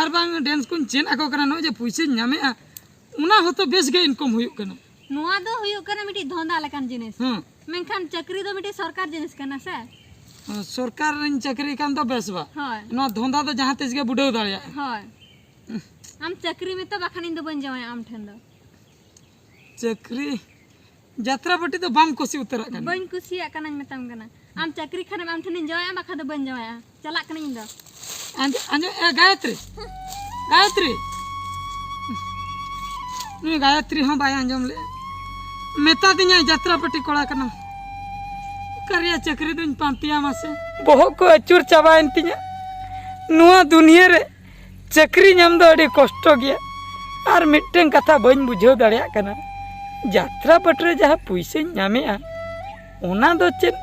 ᱟᱨ ᱵᱟᱝ dance ᱠᱚᱧ ᱪᱮᱫ ᱟᱠᱚ ᱠᱟᱱᱟ, ᱱᱚᱜᱼᱚᱭ ᱡᱮ ᱯᱩᱭᱥᱟᱹᱧ ᱧᱟᱢᱮᱜᱼᱟ, ᱚᱱᱟ ᱦᱚᱸᱛᱚ ᱵᱮᱥ ᱜᱮ income ᱦᱩᱭᱩᱜ ᱠᱟᱱᱟ᱾ ᱱᱚᱣᱟ ᱫᱚ ᱦᱩᱭᱩᱜ ᱠᱟᱱᱟ ᱢᱤᱫᱴᱤᱡ ᱫᱷᱚᱸᱫᱟ ᱞᱮᱠᱟᱱ ᱡᱤᱱᱤᱥ᱾ ᱦᱮᱸ᱾ ᱢᱮᱱᱠᱷᱟᱱ ᱪᱟᱹᱠᱨᱤ ᱫᱚ ᱢᱤᱫᱴᱤᱡ ᱥᱚᱨᱠᱟᱨ ᱡᱤᱱᱤᱥ ᱠᱟᱱᱟ ᱥᱮ? ᱥᱚᱨᱠᱟᱨ ᱨᱤᱧ ᱪᱟᱹᱠᱨᱤ ᱠᱷᱟᱱ ᱫᱚ ᱵᱮᱥ ᱵᱟ᱾ ᱦᱳᱭ᱾ ᱱᱚᱣᱟ ᱫᱷᱚᱸᱫᱟ ᱫᱚ ᱡᱟᱦᱟᱸ ᱛᱤᱥ ᱜᱮ ᱵᱩᱰᱟᱹᱣ ᱫᱟᱲᱮᱭᱟᱜᱼᱟ᱾ ᱦᱳᱭ᱾ ᱟᱢ ᱪᱟᱹᱠᱨᱤ ᱢᱮ ᱛᱚ, ᱵᱟᱠᱷᱟᱱ ᱤᱧ ᱫᱚ ᱵᱟᱹᱧ ᱡᱟᱶᱟᱭᱟ ᱟᱢ ᱴᱷᱮᱱ ᱫᱚ᱾ ᱪᱟᱹᱠᱨᱤ, ᱡᱟᱛᱨᱟ ᱯᱟᱹᱴᱤ ᱫᱚ ᱵᱟᱢ ᱠᱩᱥᱤ ᱩᱛᱟᱹᱨᱟᱜ ᱠᱟᱱᱟ᱾ ᱵᱟᱹᱧ ᱠᱩᱥᱤᱭᱟᱜ ᱠᱟᱱᱟᱧ ᱢᱮᱛᱟᱢ ᱠᱟᱱᱟ᱾ ᱟᱢ ᱪᱟᱹᱠᱨᱤ ᱠᱷᱟᱱᱮᱢ ᱟᱢ ᱴᱷᱮᱱᱤᱧ ᱡᱟᱶᱟᱭᱟ, ᱵᱟᱠᱷᱟᱱ ᱫᱚ ᱵᱟᱹᱧ ᱡᱟᱶᱟᱭᱟ᱾ ᱪᱟᱞᱟᱜ ᱠᱟᱹᱱᱟᱹᱧ ᱤᱧ ᱫᱚ᱾ ᱟᱸᱡᱚᱢ, ᱟᱸᱡᱚᱢ, ᱮ ᱜᱟᱭᱚᱛᱨᱤ, ᱜᱟᱭᱚᱛᱨᱤ᱾ ᱱᱩᱭ ᱜᱟᱭᱚᱛᱨᱤ ᱦᱚᱸ ᱵᱟᱭ ᱟᱸᱡᱚᱢ ᱞᱮᱫᱼᱟ᱾ ᱢᱮᱛᱟ ᱫᱤᱧᱟᱭ ᱡᱟᱛᱨᱟ ᱯᱟᱹᱴᱤ ᱠᱚᱲᱟ ᱠᱟᱱᱟᱢ᱾ ᱚᱠᱟ ᱨᱮᱭᱟᱜ ᱪᱟᱹᱠᱨᱤ ᱫᱚᱧ ᱯᱟᱱᱛᱮᱭᱟ ᱢᱟᱥᱮ? ᱵᱚᱦᱚᱜ ᱠᱚ ᱟᱹᱪᱩᱨ ᱪᱟᱵᱟᱭᱮᱱ ᱛᱤᱧᱟ᱾ ᱱᱚᱣᱟ ᱫᱩᱱᱤᱭᱟᱹ ᱨᱮ ᱪᱟᱹᱠᱨᱤ ᱧᱟᱢ ᱫᱚ ᱟᱹᱰᱤ ᱠᱚᱥᱴᱚ ᱜᱮᱭᱟ᱾ ᱟᱨ ᱢᱤᱫᱴᱮᱱ ᱠᱟᱛᱷᱟ ᱵᱟᱹᱧ ᱵᱩᱡᱷᱟᱹᱣ ᱫᱟᱲᱮᱭᱟᱜ ᱠᱟᱱᱟ, ᱡᱟᱛᱨᱟ ᱯᱟᱹᱴᱤ ᱨᱮ ᱡᱟᱦᱟᱸ ᱯᱩᱭᱥᱟᱹᱧ ᱧᱟᱢᱮᱜᱼᱟ, ᱚᱱᱟ ᱫᱚ ᱪᱮᱫ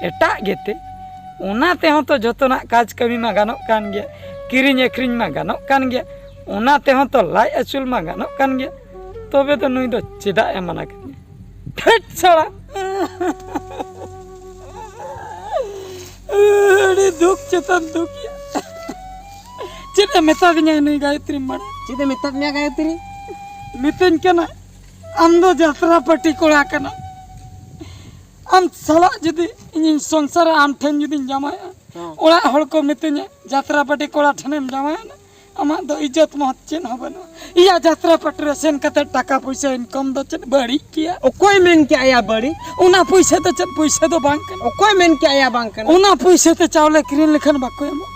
ᱮᱴᱟᱜ ᱜᱮᱛᱮ? ᱚᱱᱟ ᱛᱮᱦᱚᱸ ᱛᱚ ᱡᱚᱛᱚᱱᱟᱜ ᱠᱟᱡᱽ ᱠᱟᱹᱢᱤ ᱢᱟ ᱜᱟᱱᱚᱜ ᱠᱟᱱ ᱜᱮᱭᱟ, ᱠᱤᱨᱤᱧ ᱟᱹᱠᱷᱨᱤᱧ ᱢᱟ ᱜᱟᱱᱚᱜ ᱠᱟᱱ ᱜᱮᱭᱟ, ᱚᱱᱟ ᱛᱮᱦᱚᱸ ᱛᱚ ᱞᱟᱡ ᱟᱹᱥᱩᱞ ᱢᱟ ᱜᱟᱱᱚᱜ ᱠᱟᱱ ᱜᱮᱭᱟ᱾ ᱛᱚᱵᱮ ᱫᱚ ᱱᱩᱭ ᱫᱚ ᱪᱮᱫᱟᱜ ᱮ ᱢᱟᱱᱟ ᱠᱮᱫᱤᱧᱟ? ᱫᱷᱟᱹᱴ ᱥᱟᱲᱟ! ᱟᱹᱰᱤ ᱫᱩᱠ ᱪᱮᱛᱟᱱ ᱫᱩᱠ ᱭᱟ᱾ ᱪᱮᱫ ᱮ ᱢᱮᱛᱟᱫᱤᱧᱟ ᱱᱩᱭ ᱜᱟᱭᱚᱛᱨᱤ ᱢᱟᱲᱟᱝ? ᱪᱮᱫ ᱮ ᱢᱮᱛᱟᱫ ᱢᱮᱭᱟ ᱜᱟᱭᱚᱛᱨᱤ? ᱢᱤᱛᱟᱹᱧ ᱠᱟᱱᱟ, "ᱟᱢ ᱫᱚ ᱡᱟᱛᱨᱟ ᱯᱟᱹᱴᱤ ᱠᱚᱲᱟ ᱠᱟᱱᱟᱢ᱾ ᱟᱢ ᱥᱟᱞᱟᱜ ᱡᱩᱫᱤ ᱤᱧᱤᱧ ᱥᱚᱝᱥᱟᱨᱟ, ᱟᱢ ᱴᱷᱮᱱ ᱡᱩᱫᱤᱧ ᱡᱟᱶᱟᱭᱟ, ᱦᱚᱸ᱾ ᱚᱲᱟᱜ ᱦᱚᱲ ᱠᱚ ᱢᱤᱛᱟᱹᱧᱟ, 'ᱡᱟᱛᱨᱟ ᱯᱟᱹᱴᱤ ᱠᱚᱲᱟ ᱴᱷᱮᱱᱮᱢ ᱡᱟᱶᱟᱭᱮᱱᱟ, ᱟᱢᱟᱜ ᱫᱚ ᱤᱡᱽᱡᱚᱛ ᱢᱚᱦᱚᱛ ᱪᱮᱫ ᱦᱚᱸ ᱵᱟᱹᱱᱩᱜᱼᱟ᱾ ᱤᱭᱟ ᱡᱟᱛᱨᱟ ᱯᱟᱹᱴᱤ ᱨᱮ ᱥᱮᱱ ᱠᱟᱛᱮ ᱴᱟᱠᱟ ᱯᱩᱭᱥᱟᱹ income ᱫᱚ ᱪᱮᱫ ᱵᱟᱹᱲᱤᱡ ᱜᱮᱭᱟ?'" ᱚᱠᱚᱭ ᱢᱮᱱ ᱠᱮᱜᱼᱟ ᱭᱟ ᱵᱟᱹᱲᱤᱡ? ᱚᱱᱟ ᱯᱩᱭᱥᱟᱹ ᱫᱚ ᱪᱮᱫ ᱯᱩᱭᱥᱟᱹ ᱫᱚ ᱵᱟᱝ ᱠᱟᱱᱟ᱾ ᱚᱠᱚᱭ ᱢᱮᱱ ᱠᱮᱜᱼᱟ ᱭᱟ ᱵᱟᱝ ᱠᱟᱱᱟ? ᱚᱱᱟ ᱯᱩᱭᱥᱟᱹ ᱛᱮ ᱪᱟᱣᱞᱮ ᱠᱤᱨᱤᱧ ᱞᱮᱠᱷᱟᱱ ᱵᱟᱠᱚ ᱮᱢᱚᱜ?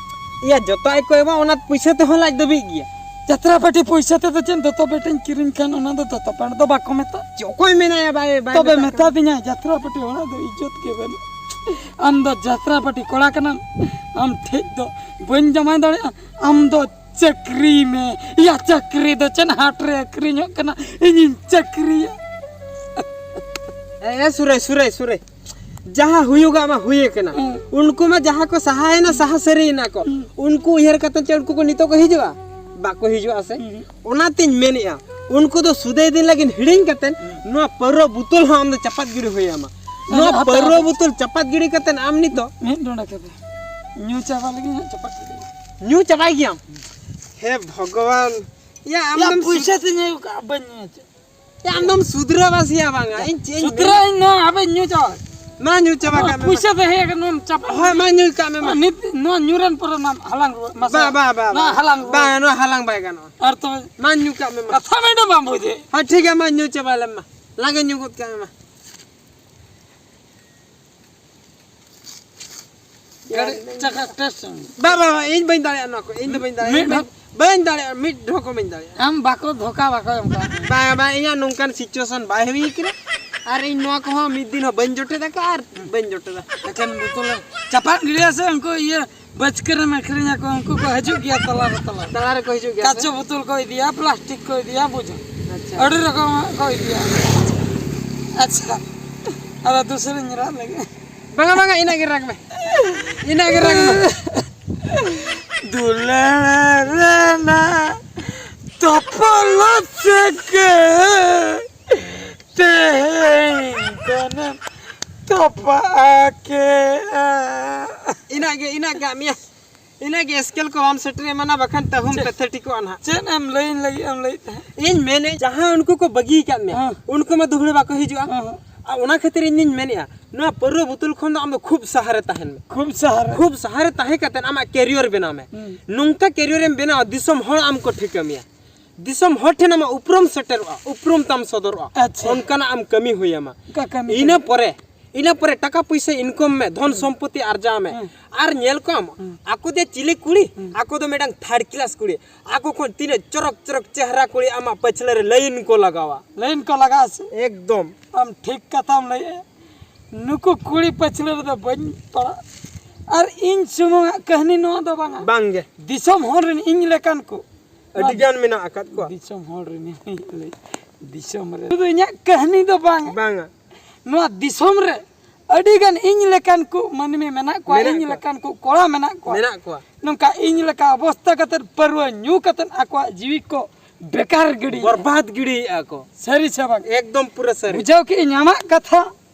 ᱤᱭᱟ, ᱡᱚᱛᱚᱣᱟᱜ ᱜᱮᱠᱚ ᱮᱢᱟ, ᱚᱱᱟ ᱯᱩᱭᱥᱟᱹ ᱛᱮᱦᱚᱸ ᱞᱟᱡ ᱫᱚ ᱵᱤᱜ ᱜᱮᱭᱟ᱾ ᱡᱟᱛᱨᱟ ᱯᱟᱹᱴᱤ ᱯᱚᱭᱥᱟ ᱛᱮᱫᱚ ᱪᱮᱫ ᱫᱚᱛᱚ ᱯᱮᱱᱴ ᱤᱧ ᱠᱤᱨᱤᱧ ᱠᱷᱟᱱ, ᱚᱱᱟ ᱫᱚ ᱫᱚᱛᱚ ᱯᱮᱱᱴ ᱫᱚ ᱵᱟᱠᱚ ᱢᱮᱛᱟᱜ᱾ ᱪᱮᱫ ᱚᱠᱚᱭ ᱢᱮᱱᱟᱭᱟ ᱵᱟᱭ, ᱵᱟᱭ ᱛᱚᱵᱮ ᱢᱮᱛᱟᱜ ᱢᱮᱛᱟ ᱠᱟᱱᱟ? ᱫᱤᱧᱟᱭ, ᱡᱟᱛᱨᱟ ᱯᱟᱹᱴᱤ ᱦᱚᱲᱟᱜ ᱫᱚ ᱤᱡᱽᱡᱚᱛ ᱜᱮ ᱵᱟᱹᱱᱩᱜ᱾ ᱟᱢ ᱫᱚ ᱡᱟᱛᱨᱟ ᱯᱟᱹᱴᱤ ᱠᱚᱲᱟ ᱠᱟᱱᱟᱢ, ᱟᱢ ᱴᱷᱮᱡ ᱫᱚ ᱵᱟᱹᱧ ᱡᱟᱶᱟᱭ ᱫᱟᱲᱮᱭᱟᱜᱼᱟ᱾ ᱟᱢ ᱫᱚ ᱪᱟᱹᱠᱨᱤ ᱢᱮ᱾ ᱭᱟ, ᱪᱟᱹᱠᱨᱤ ᱫᱚ ᱪᱮᱫ ᱦᱟᱴ ᱨᱮ ᱟᱹᱠᱷᱨᱤᱧᱚᱜ ᱠᱟᱱᱟ? ᱤᱧᱤᱧ ᱪᱟᱹᱠᱨᱤᱭᱟ᱾ ᱮ, ᱮ, ᱥᱩᱨᱟᱹᱭ, ᱥᱩᱨᱟᱹᱭ, ᱥᱩᱨᱟᱹᱭ᱾ ᱡᱟᱦᱟᱸ ᱦᱩᱭᱩᱜᱟᱜ ᱢᱟ ᱦᱩᱭ ᱟᱠᱟᱱᱟ᱾ ᱦᱩᱸ᱾ ᱩᱱᱠᱩ ᱢᱟ ᱡᱟᱦᱟᱸ ᱠᱚ ᱥᱟᱦᱟᱭᱮᱱᱟ, ᱥᱟᱦᱟ ᱥᱟᱹᱨᱤᱭᱮᱱᱟ ᱠᱚ᱾ ᱦᱩᱸ᱾ ᱩᱱᱠᱩ ᱩᱭᱦᱟᱹᱨ ᱠᱟᱛᱮ ᱪᱮᱫ ᱩᱱᱠᱩ ᱠᱚ ᱱᱤᱛᱚᱜ ᱠᱚ ᱦᱤᱡᱩᱜᱼᱟ? ᱵᱟᱠᱚ ᱦᱤᱡᱩᱜᱼᱟ ᱥᱮ? ᱦᱩᱸ᱾ ᱚᱱᱟᱛᱤᱧ ᱢᱮᱱᱮᱫᱼᱟ, ᱩᱱᱠᱩ ᱫᱚ ᱥᱩᱫᱟᱹᱭ ᱫᱤᱱ ᱞᱟᱹᱜᱤᱫ ᱦᱤᱲᱤᱧ ᱠᱟᱛᱮ ᱦᱩᱸ᱾ ᱱᱚᱣᱟ ᱯᱟᱹᱣᱨᱟᱹ ᱵᱩᱛᱚᱞ ᱦᱚᱸ ᱟᱢ ᱫᱚ ᱪᱟᱯᱟᱫ ᱜᱤᱰᱤ ᱦᱩᱭ ᱟᱢᱟ᱾ ᱟᱪᱪᱷᱟ, ᱱᱚᱣᱟ ᱦᱟᱛᱟᱣ ᱯᱟᱹᱣᱨᱟᱹ ᱢᱮ᱾ ᱵᱩᱛᱚᱞ ᱪᱟᱯᱟᱫ ᱜᱤᱰᱤ ᱠᱟᱛᱮ ᱟᱢ ᱱᱤᱛᱚᱜ ᱢᱤᱫ ᱰᱚᱸᱰᱮ ᱠᱟᱛᱮ ᱧᱩ ᱪᱟᱵᱟ ᱞᱟᱹᱜᱤᱫ ᱦᱟᱸᱜ ᱪᱟᱯᱟᱫ ᱜᱤᱰᱤ᱾ ᱧᱩ ᱪᱟᱵᱟᱭ ᱜᱮᱭᱟᱢ? ᱦᱮ ᱵᱷᱚᱜᱚᱵᱟᱱ᱾ ᱭᱟ, ᱟᱢ ᱭᱟ, ᱫᱚᱢ ᱯᱩᱭᱥᱟᱹ ᱥᱩᱫ- ᱛᱮ ᱧᱩ ᱠᱟᱜᱼᱟ, ᱵᱟᱹᱧ ᱧᱩ ᱦᱚᱪᱚ᱾ ᱭᱟ, ᱟᱢ ᱫᱚᱢ ᱥᱩᱫᱷᱨᱟᱹᱣᱟ ᱥᱮ ᱭᱟ ᱵᱟᱝᱟ? ᱤᱧ ᱪᱮᱫ ᱤᱧ ᱥᱩᱫᱷᱨᱟᱹᱣ ᱢᱮᱱᱟ? ᱤᱧ ᱱᱚᱣᱟ ᱟᱵᱮᱱ ᱧᱩ ᱪᱟᱵᱟ᱾ ᱢᱟ ᱧᱩ ᱪᱟᱵᱟ ᱱᱚᱣᱟ ᱠᱟᱜ ᱢᱮ, ᱯᱩᱭᱥᱟᱹ ᱢᱟ᱾ ᱛᱮ ᱦᱮᱡ ᱟᱠᱟᱱᱟ, ᱱᱚᱣᱟᱢ ᱪᱟᱯᱟᱫ᱾ ᱦᱳᱭ, ᱢᱟ ᱧᱩ ᱠᱟᱜ ᱢᱮ, ᱢᱟ᱾ ᱱᱤᱛ ᱱᱚᱣᱟ ᱧᱩ ᱨᱮᱱ ᱯᱚᱨᱮ ᱱᱚᱣᱟ ᱦᱟᱞᱟᱝ ᱨᱩᱣᱟᱹᱲ, ᱢᱟᱥᱮ᱾ ᱵᱟ, ᱵᱟ, ᱵᱟ, ᱱᱚᱣᱟ ᱵᱟ᱾ ᱦᱟᱞᱟᱝ ᱨᱩᱣᱟᱹᱲ᱾ ᱵᱟᱝ, ᱱᱚᱣᱟ ᱦᱟᱞᱟᱝ ᱵᱟᱭ ᱜᱟᱱᱚᱜᱼᱟ᱾ ᱟᱨ ᱛᱚᱵᱮ? ᱢᱟ ᱧᱩ ᱠᱟᱜ ᱢᱮ, ᱢᱟ᱾ ᱠᱟᱛᱷᱟ ᱢᱮ, ᱵᱟᱢ ᱵᱩᱡᱷᱟᱹᱣ᱾ ᱦᱳᱭ, ᱴᱷᱤᱠ ᱜᱮᱭᱟ, ᱢᱟ ᱧᱩ ᱪᱟᱵᱟ ᱞᱮᱢ, ᱢᱟ᱾ ᱞᱟᱸᱜᱟ ᱧᱩ ᱜᱚᱫ ᱠᱟᱜ ᱢᱮ, ᱢᱟ᱾ ᱜᱟᱹᱰᱤ ᱪᱟᱠᱟ ᱴᱮᱥᱴ ᱢᱮ᱾ ᱵᱟ, ᱵᱟ, ᱵᱟ, ᱤᱧ ᱵᱟᱹᱧ ᱫᱟᱲᱮᱭᱟᱜᱼᱟ ᱱᱚᱣᱟ ᱠᱚ, ᱤᱧ ᱫᱚ ᱵᱟᱹᱧ ᱫᱟᱲᱮᱭᱟᱜᱼᱟ, ᱢᱤᱫ ᱤᱧ ᱵᱟᱹᱧ, ᱰᱷᱚᱠ- ᱵᱟᱹᱧ ᱫᱟᱲᱮᱭᱟᱜᱼᱟ, ᱢᱤᱫ ᱰᱷᱚᱠ ᱦᱚᱸ ᱵᱟᱹᱧ ᱫᱟᱲᱮᱭᱟᱜᱼᱟ᱾ ᱟᱢ ᱵᱟᱠᱚ ᱫᱷᱳᱠᱟ ᱵᱟᱠᱚ ᱮᱢ ᱠᱟᱜ ᱢᱮᱭᱟ᱾ ᱵᱟᱝ, ᱵᱟᱝ, ᱤᱧᱟᱹᱜ ᱱᱚᱝᱠᱟᱱ situation ᱵᱟᱭ ᱦᱩᱭ ᱠᱟᱱᱟ, ᱟᱨ ᱤᱧ ᱱᱚᱣᱟ ᱠᱚᱦᱚᱸ ᱢᱤᱫ ᱫᱤᱱ ᱦᱚᱸ ᱵᱟᱹᱧ ᱡᱚᱴᱮᱫ ᱟᱠᱟᱫᱼᱟ ᱟᱨ ᱵᱟᱹᱧ ᱡᱚᱴᱮᱫᱟ᱾ ᱮᱠᱷᱮᱱ ᱵᱳᱛᱚᱞ ᱮᱢ ᱪᱟᱯᱟᱫ ᱜᱤᱰᱤᱭᱟ ᱥᱮ ᱩᱱᱠᱩ ᱤᱭᱟᱹ ᱵᱟᱹᱪᱠᱟᱹ ᱨᱮᱢ ᱟᱹᱠᱷᱨᱤᱧ ᱟᱠᱚᱣᱟ, ᱩᱱᱠᱩ ᱠᱚ ᱦᱤᱡᱩᱜ ᱜᱮᱭᱟ ᱛᱟᱞᱟ ᱨᱮ, ᱛᱟᱞᱟ ᱨᱮ᱾ ᱛᱟᱞᱟ ᱨᱮᱠᱚ ᱦᱤᱡᱩᱜ ᱜᱮᱭᱟ ᱥᱮ? ᱠᱟᱪᱚ ᱵᱳᱛᱚᱞ ᱠᱚ ᱤᱫᱤᱭᱟ, ᱯᱞᱟᱥᱴᱤᱠ ᱠᱚ ᱤᱫᱤᱭᱟ, ᱵᱩᱡᱷᱟᱹᱣ᱾ ᱟᱪᱪᱷᱟ᱾ ᱟᱹᱰᱤ ᱨᱚᱠᱚᱢᱟᱜ ᱠᱚ ᱤᱫᱤᱭᱟ᱾ ᱟᱪᱪᱷᱟ, ᱟᱫᱚ ᱫᱩᱥᱨᱟᱹᱧ ᱨᱟᱜ ᱞᱮᱜᱮ᱾ ᱵᱟᱝᱟ, ᱵᱟᱝᱟ, ᱤᱱᱟᱹᱜ ᱜᱮ ᱨᱟᱜᱽ ᱢᱮ᱾ ᱤᱱᱟᱹᱜ ᱜᱮ ᱨᱟᱜᱽ ᱢᱮ᱾ ᱫᱩᱞᱟᱹᱲ ᱨᱮᱱᱟᱜ ᱛᱚᱯᱚᱞ ᱥᱟᱹᱜᱟᱹᱭ ᱛᱮᱦᱮᱧ ᱠᱷᱚᱱᱮᱢ ᱛᱚᱯᱟᱜ ᱠᱮᱜᱼᱟ᱾ ᱤᱱᱟᱹᱜ ᱜᱮ, ᱤᱱᱟᱹᱜ ᱜᱮ ᱢᱮᱭᱟ᱾ ᱤᱱᱟᱹᱜ ᱜᱮ ᱥᱠᱮᱞ ᱠᱚ ᱵᱟᱢ ᱥᱮᱴᱮᱨ ᱮᱢᱟᱱᱟ, ᱵᱟᱠᱷᱟᱱ ᱛᱟᱹᱦᱩᱢ ᱪᱮᱫ? ᱯᱮᱛᱷᱮᱴᱤᱠᱚᱜᱼᱟ ᱱᱟᱦᱟᱜ᱾ ᱪᱮᱫ ᱮᱢ ᱞᱟᱹᱭᱟᱹᱧ ᱞᱟᱹᱜᱤᱫ ᱮᱢ ᱞᱟᱹᱭᱮᱫ ᱛᱟᱦᱮᱸᱫ? ᱤᱧ ᱢᱮᱱᱮᱫ, ᱡᱟᱦᱟᱸᱭ ᱩᱱᱠᱩ ᱠᱚ ᱵᱟᱹᱜᱤ ᱟᱠᱟᱫ ᱢᱮᱭᱟ, ᱦᱮᱸ᱾ ᱩᱱᱠᱩ ᱢᱟ ᱫᱩᱦᱲᱟᱹ ᱵᱟᱠᱚ ᱦᱤᱡᱩᱜᱼᱟ᱾ ᱦᱮᱸ, ᱦᱮᱸ᱾ ᱟᱨ ᱚᱱᱟ ᱠᱷᱟᱹᱛᱤᱨ ᱤᱧ ᱫᱩᱧ ᱢᱮᱱᱮᱫᱼᱟ, ᱱᱚᱣᱟ ᱯᱟᱹᱣᱨᱟᱹ ᱵᱳᱛᱚᱞ ᱠᱷᱚᱱ ᱫᱚ ᱟᱢ ᱫᱚ ᱠᱷᱩᱵ ᱥᱟᱦᱟ ᱨᱮ ᱛᱟᱦᱮᱱ ᱢᱮ᱾ ᱠᱷᱩᱵ ᱥᱟᱦᱟ ᱨᱮ᱾ ᱠᱷᱩᱵ ᱥᱟᱦᱟ ᱨᱮ ᱛᱟᱦᱮᱸ ᱠᱟᱛᱮ ᱟᱢᱟᱜ career ᱵᱮᱱᱟᱣ ᱢᱮ᱾ ᱦᱩᱸ᱾ ᱱᱚᱝᱠᱟ career ᱮᱢ ᱵᱮᱱᱟᱣᱟ, ᱫᱤᱥᱚᱢ ᱦᱚᱲ ᱟᱢ ᱠᱚ ᱴᱷᱤᱠᱟᱹ ᱢᱮᱭᱟ, ᱫᱤᱥᱚᱢ ᱦᱚᱲ ᱴᱷᱮᱱ ᱟᱢᱟᱜ ᱩᱯᱨᱩᱢ ᱥᱮᱴᱮᱨᱚᱜᱼᱟ, ᱩᱯᱨᱩᱢ ᱛᱟᱢ ᱥᱚᱫᱚᱨᱚᱜᱼᱟ᱾ ᱟᱪᱪᱷᱟ᱾ ᱚᱱᱠᱟᱱᱟᱜ ᱟᱢ ᱠᱟᱹᱢᱤ ᱦᱩᱭ ᱟᱢᱟ᱾ ᱚᱱᱠᱟ ᱠᱟᱹᱢᱤ ᱤᱱᱟᱹ ᱠᱟᱹᱢᱤ᱾ ᱯᱚᱨᱮ ᱤᱱᱟᱹ ᱯᱚᱨᱮ ᱴᱟᱠᱟ ᱯᱩᱭᱥᱟᱹ ᱤᱱᱠᱚᱢ ᱢᱮ, ᱫᱷᱚᱱ ᱥᱚᱢᱯᱚᱛᱤ ᱟᱨᱡᱟᱣ ᱢᱮ᱾ ᱦᱩᱸ᱾ ᱟᱨ ᱧᱮᱞ ᱠᱚᱢ, ᱦᱩᱸ᱾ ᱟᱠᱚ ᱫᱮ ᱪᱤᱞᱤ ᱠᱩᱲᱤ, ᱦᱩᱸ᱾ ᱟᱠᱚ ᱫᱚ ᱢᱤᱫᱴᱟᱝ ᱛᱷᱟᱨᱰ ᱠᱞᱟᱥ ᱠᱩᱲᱤ᱾ ᱟᱠᱚ ᱠᱷᱚᱱ ᱛᱤᱱᱟᱹᱜ ᱪᱚᱨᱚᱠ ᱪᱚᱨᱚᱠ ᱪᱮᱦᱨᱟ ᱠᱩᱲᱤ ᱟᱢᱟᱜ ᱯᱟᱹᱪᱷᱞᱟᱹ ᱨᱮ ᱞᱟᱭᱤᱱ ᱠᱚ ᱞᱟᱜᱟᱣᱟ᱾ ᱞᱟᱭᱤᱱ ᱠᱚ ᱞᱟᱜᱟᱜᱼᱟ ᱥᱮ? ᱮᱠᱫᱚᱢ᱾ ᱟᱢ ᱴᱷᱤᱠ ᱠᱟᱛᱷᱟᱢ ᱞᱟᱹᱭᱮᱜᱼᱟ᱾ ᱱᱩᱠᱩ ᱠᱩᱲᱤ ᱯᱟᱹᱪᱷᱞᱟᱹ ᱨᱮᱫᱚ ᱵᱟᱹᱧ ᱯᱟᱲᱟᱜ᱾ ᱟᱨ ᱤᱧ ᱥᱩᱢᱩᱝᱟᱜ ᱠᱟᱹᱦᱱᱤ ᱱᱚᱣᱟ ᱫᱚ ᱵᱟᱝᱟ᱾ ᱵᱟᱝᱜᱮ᱾ ᱫᱤᱥᱚᱢ ᱦᱚᱲ ᱨᱮᱱ ᱤᱧ ᱞᱮᱠᱟᱱ ᱠᱚ᱾ ᱟᱹᱰᱤ ᱜᱟᱱ ᱢᱮᱱᱟᱜ ᱟᱠᱟᱫ ᱠᱚᱣᱟ᱾ ᱫᱤᱥᱚᱢ ᱦᱚᱲ ᱨᱮᱱ ᱤᱧ ᱞᱟᱹᱭ᱾ ᱫᱤᱥᱚᱢ ᱨᱮ᱾ ᱥᱩᱫᱷᱩ ᱤᱧᱟᱹᱜ ᱠᱟᱹᱦᱱᱤ ᱫᱚ ᱵᱟᱝ᱾ ᱵᱟᱝᱟ᱾ ᱱᱚᱣᱟ ᱫᱤᱥᱚᱢ ᱨᱮ ᱟᱹᱰᱤ ᱜᱟᱱ ᱤᱧ ᱞᱮᱠᱟᱱ ᱠᱚ ᱢᱟᱹᱱᱢᱤ ᱢᱮᱱᱟᱜ ᱠᱚᱣᱟ, ᱢᱮᱱᱟᱜ ᱤᱧ ᱠᱚᱣᱟ᱾ ᱞᱮᱠᱟᱱ ᱠᱚ ᱠᱚᱲᱟ ᱢᱮᱱᱟᱜ ᱠᱚᱣᱟ᱾ ᱢᱮᱱᱟᱜ ᱠᱚᱣᱟ᱾ ᱱᱚᱝᱠᱟ ᱤᱧ ᱞᱮᱠᱟ ᱚᱵᱚᱥᱛᱟ ᱠᱟᱛᱮᱫ ᱯᱟᱹᱨᱣᱟᱹ ᱧᱩ ᱠᱟᱛᱮᱫ ᱟᱠᱚᱣᱟᱜ ᱡᱤᱣᱤ ᱠᱚ ᱵᱮᱠᱟᱨ ᱜᱤᱰᱤᱭᱮᱫᱼᱟ᱾ ᱵᱚᱨᱵᱟᱫ ᱜᱤᱰᱤᱭᱮᱫᱼᱟ ᱠᱚ᱾ ᱥᱟᱹᱨᱤ ᱥᱮ ᱵᱟᱝ? ᱮᱠᱫᱚᱢ ᱯᱩᱨᱟᱹ ᱥᱟᱹᱨᱤ᱾ ᱵᱩᱡᱷᱟᱹᱣ ᱠᱮᱜ ᱟᱹᱧ ᱟᱢᱟᱜ ᱠᱟᱛᱷᱟ,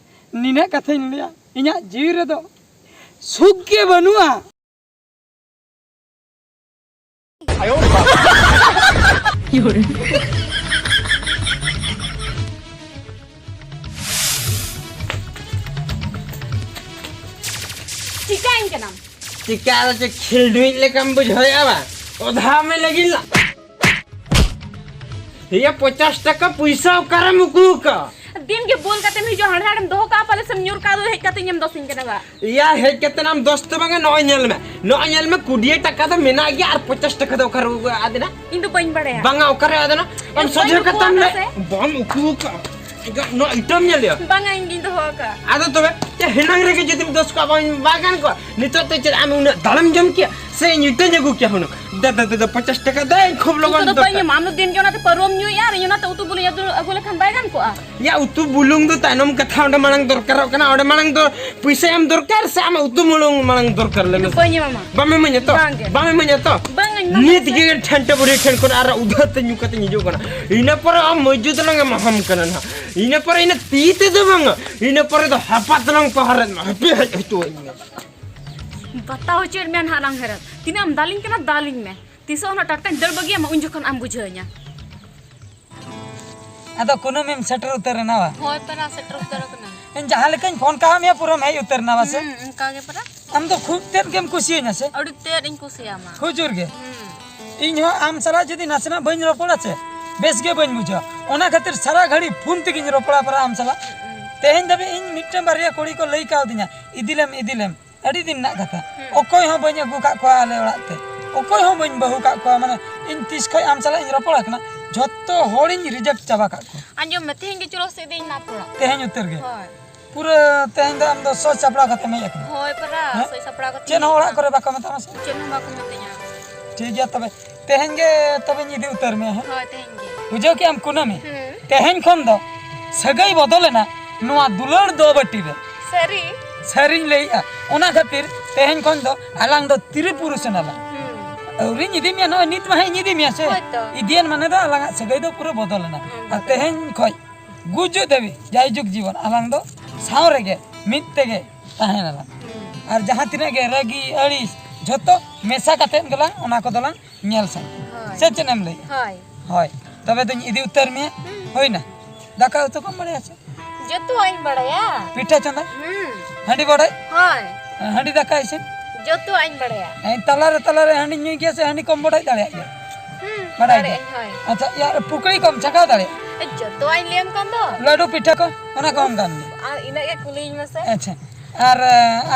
ᱱᱤᱱᱟᱹᱜ ᱠᱟᱛᱷᱟᱧ ᱞᱟᱹᱭᱟ, ᱤᱧᱟᱹᱜ ᱡᱤᱣᱤ ᱨᱮᱫᱚ ᱥᱩᱠ ᱜᱮ ᱵᱟᱹᱱᱩᱜᱼᱟ᱾ ᱪᱤᱠᱟᱹᱭᱮᱱ ᱠᱟᱱᱟᱢ? ᱪᱤᱠᱟ ᱫᱚ ᱪᱮᱫ ᱠᱷᱤᱞᱰᱩᱭᱤᱡ ᱞᱮᱠᱟᱢ ᱵᱩᱡᱷᱟᱹᱣᱮᱫᱼᱟ ᱵᱟ? ᱚᱫᱷᱟ ᱢᱮ ᱞᱟᱹᱜᱤᱫ ᱞᱟ-, ᱤᱭᱟᱹ ᱯᱚᱪᱟᱥ ᱴᱟᱠᱟ ᱯᱩᱭᱥᱟᱹ ᱚᱠᱟᱨᱮᱢ ᱩᱠᱩ ᱟᱠᱟᱫ? ᱫᱤᱱ ᱜᱮ ᱵᱚᱞ ᱠᱟᱛᱮᱢ ᱦᱤᱡᱩᱜᱼᱟ, ᱦᱟᱸᱰᱮ ᱱᱟᱰᱮᱢ ᱫᱚᱦᱚ ᱠᱟᱜᱼᱟ, ᱯᱟᱞᱮ ᱥᱮᱢ ᱧᱩᱨ ᱠᱟᱜ, ᱟᱫᱚ ᱦᱮᱡ ᱠᱟᱛᱮ ᱤᱧᱮᱢ ᱫᱚᱥᱤᱧ ᱠᱟᱱᱟ ᱵᱟ? ᱤᱭᱟ, ᱦᱮᱡ ᱠᱟᱛᱮ ᱟᱢ ᱫᱚᱥ ᱫᱚ ᱵᱟᱝᱟ, ᱱᱚᱜᱼᱚᱭ ᱧᱮᱞ ᱢᱮ, ᱱᱚᱜᱼᱚᱭ ᱧᱮᱞ ᱢᱮ, ᱠᱩᱰᱤᱭᱟᱹ ᱴᱟᱠᱟ ᱫᱚ ᱢᱮᱱᱟᱜ ᱜᱮᱭᱟ, ᱟᱨ ᱯᱚᱪᱟᱥ ᱴᱟᱠᱟ ᱫᱚ ᱚᱠᱟᱨᱮ ᱟᱫ ᱮᱱᱟ? ᱤᱧ ᱫᱚ ᱵᱟᱹᱧ ᱵᱟᱲᱟᱭᱟ᱾ ᱵᱟᱝᱟ, ᱚᱠᱟᱨᱮ ᱟᱫ ᱮᱱᱟ? ᱟᱢ ᱮ, ᱥᱚᱡᱷᱮ ᱵᱟᱹᱧ ᱠᱟᱛᱮᱢ ᱩᱠᱩ ᱞᱟᱹᱭ, ᱟᱠᱟᱫ ᱥᱮ? ᱵᱟᱢ ᱩᱠᱩ ᱟᱠᱟᱫ᱾ ᱱᱚᱣᱟ ᱤᱴᱟᱹᱢ ᱧᱮᱞ ᱞᱮᱭᱟ? ᱵᱟᱝᱟ, ᱤᱧ ᱜᱤᱧ ᱫᱚᱦᱚ ᱟᱠᱟᱫ᱾ ᱟᱫᱚ ᱛᱚᱵᱮ, ᱪᱮ ᱦᱮᱱᱟᱝ ᱨᱮᱜᱮ ᱡᱩᱫᱤᱢ ᱫᱚᱥ ᱠᱚᱜᱼᱟ, ᱵᱟᱝ, ᱵᱟᱝ ᱜᱟᱱ ᱠᱚᱜᱼᱟ? ᱱᱤᱛᱚᱜ ᱛᱮ ᱪᱮᱫ ᱟᱢ ᱩᱱᱟᱹᱜ ᱫᱟᱲᱮᱢ ᱡᱚᱢ ᱠᱮᱭᱟ? ᱥᱮ ᱤᱧ ᱤᱴᱟᱹᱧ ᱟᱹᱜᱩ ᱠᱮᱭᱟ ᱦᱩᱱᱟᱹᱝ? ᱫᱟ, ᱫᱟ, ᱫᱟ, ᱫᱟ, ᱯᱚᱪᱟᱥ ᱴᱟᱠᱟ ᱫᱮ, ᱤᱧ ᱠᱷᱩᱵ ᱞᱚᱜᱚᱱ ᱤᱧ ᱫᱚ ᱵᱟᱹᱧ ᱫᱚᱨᱠᱟᱨ᱾ ᱮᱢᱟ, ᱟᱢ ᱫᱚ ᱫᱤᱱ ᱜᱮ ᱚᱱᱟᱛᱮ ᱯᱟᱹᱨᱣᱟᱹᱢ ᱧᱩᱭᱮᱫᱼᱟ ᱟᱨ ᱤᱧ ᱚᱱᱟᱛᱮ ᱩᱛᱩ ᱵᱩᱞᱩᱝ ᱟᱹᱜᱩ, ᱟᱹᱜᱩ ᱞᱮᱠᱷᱟᱱ ᱵᱟᱭ ᱜᱟᱱ ᱠᱚᱜᱼᱟ? ᱭᱟ, ᱩᱛᱩ ᱵᱩᱞᱩᱝ ᱫᱚ ᱛᱟᱭᱱᱚᱢ ᱠᱟᱛᱷᱟ, ᱚᱸᱰᱮ ᱢᱟᱲᱟᱝ ᱫᱚᱨᱠᱟᱨᱚᱜ ᱠᱟᱱᱟ, ᱚᱸᱰᱮ ᱢᱟᱲᱟᱝ ᱫᱚ ᱯᱩᱭᱥᱟᱹ ᱮᱢ ᱫᱚᱨᱠᱟᱨ ᱥᱮ ᱟᱢᱟᱜ ᱩᱛᱩ ᱵᱩᱞᱩᱝ ᱢᱟᱲᱟᱝ ᱫᱚᱨᱠᱟᱨ ᱞᱟᱹᱭ ᱤᱧ ᱫᱚ ᱢᱮᱥᱮ? ᱵᱟᱹᱧ ᱮᱢᱟᱢᱟ᱾ ᱵᱟᱢ ᱤᱢᱟᱹᱧᱟ ᱛᱚ? ᱵᱟᱝ ᱜᱮ᱾ ᱵᱟᱢ ᱤᱢᱟᱹᱧᱟ ᱛᱚ? ᱵᱟᱝ ᱤᱧ ᱮᱢᱟᱢᱟ᱾ ᱱᱤᱛ ᱜᱮ ᱴᱷᱮᱱᱴᱮ ᱵᱩᱲᱦᱤ ᱴᱷᱮᱱ ᱠᱷᱚᱱ ᱟᱨ ᱩᱫᱷᱟᱹᱨ ᱛᱮ ᱧᱩ ᱠᱟᱛᱮ ᱤᱧ ᱦᱤᱡᱩᱜ ᱠᱟᱱᱟ᱾ ᱤᱱᱟᱹ ᱯᱚᱨᱮ ᱟᱢ ᱢᱚᱡᱽᱡᱩᱫ ᱞᱟᱝ ᱮᱢᱟᱦᱟᱢ ᱠᱟᱱᱟ ᱱᱟᱦᱟᱜ᱾ ᱤᱱᱟᱹ ᱯᱚᱨᱮ ᱤᱱᱟᱹ ᱛᱤ ᱛᱮᱫᱚ ᱵᱟᱝᱟ, ᱤᱱᱟᱹ ᱯᱚᱨᱮ ᱫᱚ ᱦᱟᱯᱟ ᱛᱮᱞᱟᱝ ᱯᱟᱦᱟᱨᱮᱫ ᱢᱟ᱾ ᱦᱟᱯᱮ ᱦᱮᱡ ᱦᱚᱪᱚᱣᱟᱹᱧ ᱢᱮ᱾ ᱵᱟᱛᱟᱣ ᱦᱚᱪᱚᱭᱮᱫ ᱢᱮᱭᱟ ᱱᱟᱦᱟᱜ ᱞᱟᱝ ᱦᱮᱨᱮᱫ᱾ ᱛᱤᱱᱟᱹᱜ ᱮᱢ ᱫᱟᱞᱤᱧ ᱠᱟᱱᱟ, ᱫᱟᱞᱤᱧ ᱢᱮ᱾ ᱛᱤᱥᱚᱜ ᱱᱟᱦᱟᱜ ᱴᱟᱴᱠᱟᱧ ᱫᱟᱹᱲ ᱵᱟᱹᱜᱤᱭᱟᱢᱟ, ᱩᱱ ᱡᱚᱠᱷᱚᱱ ᱟᱢ ᱵᱩᱡᱷᱟᱹᱣᱤᱧᱟ᱾ ᱟᱫᱚ ᱠᱩᱱᱟᱹᱢᱤᱢ ᱥᱮᱴᱮᱨ ᱩᱛᱟᱹᱨ ᱮᱱᱟ ᱵᱟ? ᱦᱳᱭ, ᱯᱮᱲᱟ ᱥᱮᱴᱮᱨ ᱩᱛᱟᱹᱨ ᱟᱠᱟᱱᱟ᱾ ᱤᱧ ᱡᱟᱦᱟᱸ ᱞᱮᱠᱟᱧ ᱯᱷᱳᱱ ᱠᱟᱜ ᱢᱮᱭᱟ, ᱯᱩᱨᱟᱹᱢ ᱦᱮᱡ ᱩᱛᱟᱹᱨ ᱮᱱᱟ ᱵᱟ ᱥᱮ? ᱦᱩᱸ, ᱚᱱᱠᱟ ᱜᱮ ᱯᱮᱲᱟ᱾ ᱟᱢ ᱫᱚ ᱠᱷᱩᱵ ᱛᱮᱫ ᱜᱮᱢ ᱠᱩᱥᱤᱭᱟᱹᱧᱟ ᱥᱮ? ᱟᱹᱰᱤ ᱛᱮᱫ ᱤᱧ ᱠᱩᱥᱤᱭᱟᱢᱟ᱾ ᱠᱷᱩᱵ ᱡᱳᱨ ᱜᱮ? ᱦᱩᱸ᱾ ᱤᱧ ᱦᱚᱸ ᱟᱢ ᱥᱟᱞᱟᱜ ᱡᱩᱫᱤ ᱱᱟᱥᱮᱱᱟᱜ ᱵᱟᱹᱧ ᱨᱚᱯᱚᱲᱟ ᱥᱮ, ᱵᱮᱥ ᱜᱮ ᱵᱟᱹᱧ ᱵᱩᱡᱷᱟᱹᱣᱟ᱾ ᱚᱱᱟ ᱠᱷᱟᱹᱛᱤᱨ ᱥᱟᱨᱟ ᱜᱷᱟᱹᱲᱤ ᱯᱷᱳᱱ ᱛᱮᱜᱮᱧ ᱨᱚᱯᱚᱲᱟ ᱯᱮᱲᱟ ᱟᱢ ᱥᱟᱞᱟᱜ᱾ ᱦᱩᱸ᱾ ᱛᱮᱦᱮᱧ ᱫᱷᱟᱹᱵᱤᱡ ᱤᱧ ᱢᱤᱫᱴᱮᱱ ᱵᱟᱨᱭᱟ ᱠᱩᱲᱤ ᱠᱚ ᱞᱟᱹᱭ ᱠᱟᱣᱫᱤᱧᱟ, "ᱤᱫᱤᱞᱮᱢ, ᱤᱫᱤᱞᱮᱢ", ᱟᱹᱰᱤ ᱫᱤᱱ ᱨᱮᱱᱟᱜ ᱠᱟᱛᱷᱟ᱾ ᱦᱩᱸ᱾ ᱚᱠᱚᱭ ᱦᱚᱸ ᱵᱟᱹᱧ ᱟᱹᱜᱩ ᱠᱟᱜ ᱠᱚᱣᱟ ᱟᱞᱮ ᱚᱲᱟᱜ ᱛᱮ, ᱚᱠᱚᱭ ᱦᱚᱸ ᱵᱟᱹᱧ ᱵᱟᱹᱦᱩ ᱠᱟᱜ ᱠᱚᱣᱟ᱾ ᱢᱟᱱᱮ, ᱤᱧ ᱛᱤᱥ ᱠᱷᱚᱡ ᱟᱢ ᱥᱟᱞᱟᱜ ᱤᱧ ᱨᱚᱯᱚᱲ ᱟᱠᱟᱱᱟ, ᱡᱷᱚᱛᱚ ᱦᱚᱲᱤᱧ reject ᱪᱟᱵᱟ ᱠᱟᱜ ᱠᱚᱣᱟ᱾ ᱟᱸᱡᱚᱢ ᱢᱮ, ᱛᱮᱦᱮᱧ ᱜᱮ ᱪᱚᱞᱚ ᱥᱮ ᱤᱫᱤᱧ ᱢᱮ ᱟᱯᱮ ᱚᱲᱟᱜ᱾ ᱛᱮᱦᱮᱧ ᱩᱛᱟᱹᱨ ᱜᱮ᱾ ᱦᱳᱭ᱾ ᱯᱩᱨᱟᱹ ᱛᱮᱦᱮᱧ ᱫᱚ ᱟᱢ ᱫᱚ ᱥᱚᱡᱽ ᱥᱟᱯᱲᱟᱣ ᱠᱟᱛᱮᱢ ᱦᱮᱡ ᱟᱠᱟᱱᱟ? ᱦᱳᱭ ᱯᱟᱨᱟ, ᱦᱮᱸ? ᱥᱚᱡᱽ ᱥᱟᱯᱲᱟᱣ ᱠᱟᱛᱮ ᱪᱮᱫ ᱦᱚᱸ ᱚᱲᱟᱜ ᱠᱚᱨᱮ ᱵᱟᱠᱚ ᱢᱮᱛᱟᱢᱟ ᱥᱮ? ᱪᱮᱫ ᱦᱚᱸ ᱵᱟᱠᱚ ᱢᱮᱛᱟᱹᱧᱟ᱾ ᱴᱷᱤᱠ ᱜᱮᱭᱟ, ᱛᱚᱵᱮ ᱛᱮᱦᱮᱧ ᱜᱮ ᱛᱚᱵᱮᱧ ᱤᱫᱤ ᱩᱛᱟᱹᱨ ᱢᱮᱭᱟ, ᱦᱮᱸ? ᱦᱳᱭ, ᱛᱮᱦᱮᱧ ᱜᱮ᱾ ᱵᱩᱡᱷᱟᱹᱣ ᱠᱮᱜ ᱟᱢ ᱠᱩᱱᱟᱹᱢᱤ? ᱦᱩᱸ᱾ ᱛᱮᱦᱮᱧ ᱠᱷᱚᱱ ᱫᱚ ᱥᱟᱹᱜᱟᱹᱭ ᱵᱚᱫᱚᱞᱮᱱᱟ, ᱱᱚᱣᱟ ᱫᱩᱞᱟᱹᱲ ᱫᱚ ᱵᱟᱹᱴᱤ ᱨᱮ᱾ ᱥᱟᱹᱨᱤ? ᱥᱟᱹᱨᱤᱧ ᱞᱟᱹᱭᱮᱜᱼᱟ᱾ ᱚᱱᱟ ᱠᱷᱟᱹᱛᱤᱨ ᱛᱮᱦᱮᱧ ᱠᱷᱚᱱ ᱫᱚ ᱟᱞᱟᱝ ᱫᱚ ᱛᱤᱨᱤ ᱯᱩᱨᱩᱥ ᱮᱱᱟᱞᱟᱝ᱾ ᱦᱩᱸ᱾ ᱟᱹᱣᱨᱤᱧ ᱤᱫᱤ ᱢᱮᱭᱟ, ᱱᱚᱜᱼᱚᱭ ᱱᱤᱛ ᱢᱟ ᱦᱟᱸᱜ ᱤᱧ ᱤᱫᱤ ᱢᱮᱭᱟ ᱥᱮ? ᱦᱳᱭ ᱛᱚ᱾ ᱤᱫᱤᱭᱮᱱ ᱢᱟᱱᱮ ᱫᱚ ᱟᱞᱟᱝᱟᱜ ᱥᱟᱹᱜᱟᱹᱭ ᱫᱚ ᱯᱩᱨᱟᱹ ᱵᱚᱫᱚᱞᱮᱱᱟ᱾ ᱦᱩᱸ, ᱟᱨ ᱵᱚᱫᱚᱞ᱾ ᱛᱮᱦᱮᱧ ᱠᱷᱚᱡ ᱜᱩᱡᱩᱜ ᱫᱷᱟᱹᱵᱤᱡ ᱡᱟᱭᱡᱩᱜᱽ ᱡᱤᱵᱚᱱ ᱟᱞᱟᱝ ᱫᱚ ᱥᱟᱶ ᱨᱮᱜᱮ ᱢᱤᱫ ᱛᱮᱜᱮ ᱛᱟᱦᱮᱱᱟᱞᱟᱝ᱾ ᱦᱩᱸ᱾ ᱟᱨ ᱡᱟᱦᱟᱸ ᱛᱤᱱᱟᱹᱜ ᱜᱮ ᱨᱟᱹᱜᱤ ᱟᱹᱲᱤᱥ ᱡᱷᱚᱛᱚ ᱢᱮᱥᱟ ᱠᱟᱛᱮᱫ ᱜᱮᱞᱟᱝ ᱚᱱᱟ ᱠᱚᱫᱚᱞᱟᱝ ᱧᱮᱞ ᱥᱟᱢᱴᱟᱣᱟ᱾ ᱦᱳᱭ᱾ ᱥᱮ ᱪᱮᱫ ᱮᱢ ᱞᱟᱹᱭᱟ? ᱦᱳᱭ᱾ ᱦᱳᱭ, ᱛᱚᱵᱮ ᱫᱚᱧ ᱤᱫᱤ ᱩᱛᱟᱹᱨ ᱢᱮᱭᱟ᱾ ᱦᱩᱸ᱾ ᱦᱩᱭᱱᱟ? ᱫᱟᱠᱟ ᱩᱛᱩ ᱠᱚᱢ ᱵᱟᱲᱟᱭᱟ ᱥᱮ? ᱡᱚᱛᱚᱣᱟᱜ ᱤᱧ ᱵᱟᱲᱟᱭᱟ᱾ ᱯᱤᱴᱷᱟᱹ ᱪᱚᱸᱫᱟ? ᱦᱩᱸ᱾ ᱦᱟᱺᱰᱤ ᱵᱚᱰᱟᱭ? ᱦᱳᱭ᱾ ᱦᱟᱺᱰᱤ ᱫᱟᱠᱟ ᱤᱥᱤᱱ? ᱡᱚᱛᱚᱣᱟᱜ ᱤᱧ ᱵᱟᱲᱟᱭᱟ᱾ ᱮᱸ, ᱛᱟᱞᱟᱨᱮ, ᱛᱟᱞᱟᱨᱮ ᱦᱟᱺᱰᱤ ᱧᱩᱭ ᱜᱮᱭᱟ ᱥᱮ ᱦᱟᱺᱰᱤ ᱠᱚᱢ ᱵᱚᱰᱟᱭ ᱫᱟᱲᱮᱭᱟᱜ ᱜᱮᱭᱟ? ᱦᱩᱸ, ᱵᱟᱲᱟᱭ ᱜᱮᱭᱟ᱾ ᱫᱟᱲᱮᱭᱟᱜ ᱟᱹᱧ, ᱦᱳᱭ᱾ ᱟᱪᱪᱷᱟ, ᱤᱭᱟᱹ, ᱯᱩᱠᱲᱤ ᱠᱚᱢ ᱪᱷᱟᱸᱠᱟᱣ ᱫᱟᱲᱮᱭᱟᱜᱼᱟ? ᱮ, ᱡᱚᱛᱚᱣᱟᱜ ᱤᱧ ᱞᱟᱹᱭᱟᱢ ᱠᱟᱱ ᱫᱚ᱾ ᱞᱟᱹᱰᱩ ᱯᱤᱴᱷᱟᱹ ᱠᱚ, ᱚᱱᱟ ᱠᱚᱦᱚᱸᱢ ᱜᱟᱱ ᱜᱮᱭᱟ? ᱟᱨ ᱤᱱᱟᱹᱜ ᱜᱮ ᱠᱩᱞᱤᱭᱤᱧ ᱢᱮᱥᱮ᱾ ᱟᱪᱪᱷᱟ, ᱟᱨ,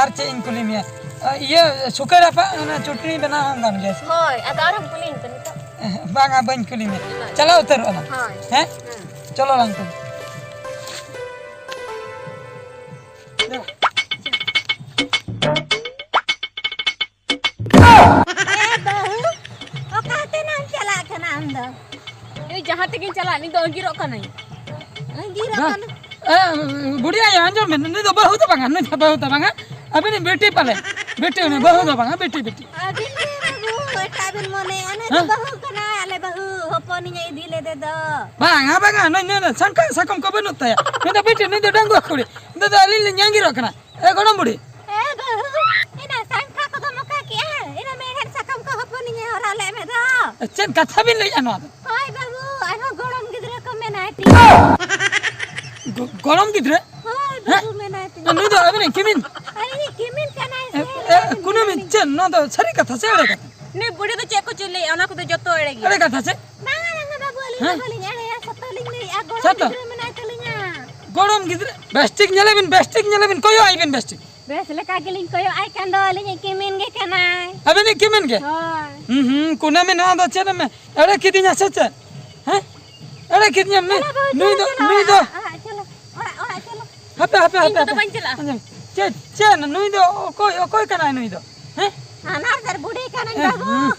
ᱟᱨ ᱪᱮᱫ ᱤᱧ ᱠᱩᱞᱤ ᱢᱮᱭᱟ? ᱤᱭᱟᱹ, ᱥᱩᱠᱟᱹ ᱨᱟᱯᱟᱜ, ᱚᱱᱟ ᱪᱩᱴᱱᱤ ᱵᱮᱱᱟᱣ ᱦᱚᱸᱢ ᱜᱟᱱ ᱜᱮᱭᱟ ᱥᱮ? ᱦᱳᱭ, ᱟᱫᱚ ᱟᱨᱦᱚᱸᱢ ᱠᱩᱞᱤᱭᱤᱧ ᱛᱮ ᱱᱤᱛᱚᱜ? ᱵᱟᱝᱟ, ᱵᱟᱹᱧ ᱠᱩᱞᱤ ᱢᱮᱭᱟ᱾ ᱤᱱᱟᱹᱜ ᱜᱮ᱾ ᱪᱟᱞᱟᱣ ᱩᱛᱟᱹᱨᱚᱜᱼᱟ ᱞᱟᱝ᱾ ᱦᱳᱭ᱾ ᱦᱮᱸ? ᱦᱩᱸ᱾ ᱪᱚᱞᱚ ᱞᱟᱝ ᱛᱚᱵᱮ᱾ ᱮ ᱵᱟᱹᱦᱩ, ᱚᱠᱟ ᱛᱮ ᱱᱟᱢ ᱪᱟᱞᱟᱜ ᱠᱟᱱᱟ ᱟᱢ ᱫᱚ? ᱤᱧ ᱡᱟᱦᱟᱸ ᱛᱮᱜᱤᱧ ᱪᱟᱞᱟᱜ, ᱤᱧ ᱫᱚ ᱟᱺᱜᱤᱨᱚᱜ ᱠᱟᱹᱱᱟᱹᱧ᱾ ᱟᱺᱜᱤᱨᱚᱜ ᱵᱟᱝ᱾ ᱠᱟᱱᱟ? ᱮ, ᱵᱩᱰᱷᱤ ᱟᱭᱳ, ᱟᱸᱡᱚᱢ ᱢᱮ, ᱱᱩᱭ ᱫᱚ ᱵᱟᱹᱦᱩ ᱫᱚ ᱵᱟᱝᱟ, ᱱᱩᱭ ᱫᱚ ᱵᱟᱹᱦᱩ ᱫᱚ ᱵᱟᱝᱟ, ᱟᱹᱵᱤᱱᱤᱡ ᱵᱤᱴᱤ ᱯᱟᱞᱮ, ᱵᱤᱴᱤ, ᱩᱱᱤ ᱵᱟᱹᱦᱩ ᱫᱚ ᱵᱟᱝᱟ, ᱵᱤᱴᱤ, ᱵᱤᱴᱤ᱾ ᱟᱹᱵᱤᱱ ᱜᱮ ᱵᱟᱹᱵᱩ, ᱮᱴᱟᱜ ᱵᱤᱱ ᱢᱚᱱᱮᱭᱟ, ᱩᱱᱤ ᱫᱚ ᱦᱮᱸ? ᱵᱟᱹᱦᱩ ᱠᱟᱱᱟᱭ, ᱟᱞᱮ ᱵᱟᱹᱦᱩ ᱦᱚᱯᱚᱱᱤᱧ ᱮ ᱤᱫᱤ ᱞᱮᱫᱮ ᱫᱚ᱾ ᱵᱟᱝᱟ, ᱵᱟᱝᱟ, ᱱᱩᱭ, ᱱᱩᱭ, ᱱᱩᱭ ᱥᱟᱝᱠᱷᱟ ᱥᱟᱠᱚᱢ ᱠᱚ ᱵᱟᱹᱱᱩᱜ ᱛᱟᱭᱟ, ᱱᱩᱭ ᱫᱚ ᱵᱤᱴᱤ, ᱱᱩᱭ ᱫᱚ ᱰᱟᱺᱜᱩᱣᱟᱹ ᱠᱩᱲᱤ, ᱱᱩᱭ ᱫᱚ ᱟᱹᱞᱤᱧ ᱞᱤᱧ ᱟᱸᱜᱤᱨᱚᱜ ᱠᱟᱱᱟ᱾ ᱮ ᱜᱚᱲᱚᱢ ᱵᱩᱲᱦᱤ᱾ ᱮ ᱵᱟᱹᱦᱩ, ᱮᱱᱟ ᱥᱟᱝᱠᱷᱟ ᱠᱚᱫᱚ ᱢᱚᱠᱟ ᱠᱮᱜᱼᱟ, ᱮᱱᱟ ᱢᱮᱲᱦᱮᱫ ᱥᱟᱠᱟᱢ ᱠᱚ ᱦᱚᱯᱚᱱᱤᱧ ᱮ ᱦᱚᱨᱚᱜ ᱞᱮᱫ ᱢᱮ ᱫᱚ᱾ ᱪᱮᱫ ᱠᱟᱛᱷᱟ ᱵᱤᱱ ᱞᱟᱹᱭᱮᱜᱼᱟ ᱱᱚᱣᱟ ᱫᱚ? ᱦᱳᱭ ᱵᱟᱹᱵᱩ, ᱟᱨᱦᱚᱸ ᱜᱚᱲᱚᱢ ᱜᱤᱫᱽᱨᱟᱹ ᱠᱚ ᱢᱮᱱᱟᱭ ᱛᱤᱧ᱾ ᱜᱚ-, ᱜᱚᱲᱚᱢ ᱜᱤᱫᱽᱨᱟᱹ? ᱦᱳᱭ ᱦᱮᱸ? ᱵᱟᱹᱵᱩ, ᱢᱮᱱᱟᱭ ᱛᱤᱧ᱾ ᱱᱩᱭ ᱫᱚ ᱟᱹᱵᱤᱱᱤᱡ ᱠᱤᱢᱤᱱ? ᱟᱹᱞᱤᱧᱤᱡ ᱠᱤᱢᱤᱱ ᱠᱟᱱᱟᱭ ᱮ, ᱥᱮ, ᱮ, ᱟᱹᱞᱤᱧ ᱠᱩᱱᱟᱹᱢᱤ, ᱠᱤᱢᱤᱱ᱾ ᱪᱮᱫ ᱱᱚᱣᱟ ᱫᱚ ᱥᱟᱹᱨᱤ ᱠᱟᱛᱷᱟ ᱥᱮ ᱮᱲᱮ ᱠᱟᱛᱷᱟ? ᱱᱩᱭ ᱵᱩᱰᱷᱤ ᱫᱚ ᱪᱮᱫ ᱠᱚᱪᱚᱭ ᱞᱟᱹᱭᱮᱜᱼᱟ, ᱚᱱᱟ ᱠᱚᱫᱚ ᱡᱚᱛᱚ ᱮᱲᱮ ᱜᱮᱭᱟ᱾ ᱮᱲᱮ ᱠᱟᱛᱷᱟ ᱪᱮ? ᱵᱟᱝᱟ, ᱵᱟᱝᱟ ᱵᱟᱹᱵᱩ, ᱟᱹᱞᱤᱧ ᱫᱚ ᱦᱮᱸ? ᱵᱟᱹᱞᱤᱧ ᱮᱲᱮᱭᱟ, ᱥᱚᱛᱚ ᱞᱤᱧ ᱞᱟᱹᱭᱮᱜᱼᱟ, ᱜᱚᱲᱚᱢ ᱥᱚᱛᱚ? ᱜᱤᱫᱽᱨᱟᱹ ᱢᱮᱱᱟᱭ ᱛᱟᱹᱞᱤᱧᱟ᱾ ᱜᱚᱲᱚᱢ ᱜᱤᱫᱽᱨᱟᱹ, ᱵᱮᱥᱴᱷᱤᱠ ᱧᱮᱞᱮ ᱵᱤᱱ, ᱵᱮᱥᱴᱷᱤᱠ ᱧᱮᱞᱮ ᱵᱤᱱ, ᱠᱚᱭᱚᱜ ᱟᱭ ᱵᱤᱱ ᱵᱮᱥᱴᱷᱤᱠ᱾ ᱵᱮᱥ ᱞᱮᱠᱟ ᱜᱮᱞᱤᱧ ᱠᱚᱭᱚᱜ ᱟᱭ ᱠᱟᱱ ᱫᱚ, ᱟᱹᱞᱤᱧᱤᱡ ᱠᱤᱢᱤᱱ ᱜᱮ ᱠᱟᱱᱟᱭ᱾ ᱟᱵᱮᱱᱤᱡ ᱠᱤᱢᱤᱱ ᱜᱮ? ᱦᱳᱭ᱾ ᱦᱩᱸ, ᱦᱩᱸ, ᱠᱩᱱᱟᱹᱢᱤ, ᱱᱚᱣᱟ ᱫᱚ ᱪᱮᱫ ᱮᱢ ᱮᱲᱮ ᱠᱤᱫᱤᱧᱟ ᱥᱮ ᱪᱮᱫ? ᱦᱮᱸ? ᱮᱲᱮ ᱠᱤᱫᱤᱧᱟᱢ ᱱᱩᱭ, ᱪᱚᱞᱚ ᱵᱟᱹᱵᱩ, ᱱᱩᱭ ᱪᱚᱞᱚ, ᱫᱚ, ᱪᱚᱞᱚ, ᱱᱩᱭ ᱫᱚ᱾ ᱚᱲᱟᱜ, ᱚᱲᱟᱜ, ᱪᱚᱞᱚ, ᱚᱲᱟᱜ, ᱚᱲᱟᱜ, ᱪᱚᱞᱚ᱾ ᱦᱟᱯᱮ, ᱦᱟᱯᱮ, ᱤᱧ ᱦᱟᱯᱮ, ᱠᱚᱫᱚ ᱦᱟᱯᱮ᱾ ᱵᱟᱹᱧ ᱪᱟᱞᱟᱜᱼᱟ᱾ ᱟᱸᱡᱚᱢ᱾ ᱪᱮᱫ, ᱪᱮᱫ? ᱱᱩᱭ ᱫᱚ ᱚᱠᱚᱭ, ᱚᱠᱚᱭ ᱠᱟᱱᱟᱭ ᱱᱩᱭ ᱫᱚ? ᱦᱮᱸ? ᱦᱟᱱᱟᱨ ᱫᱷᱟᱨ ᱵᱩᱰᱷᱤ ᱠᱟᱱᱟᱹᱧ ᱦᱮᱸ, ᱵᱟᱹᱵᱩ᱾ ᱦᱩᱸ᱾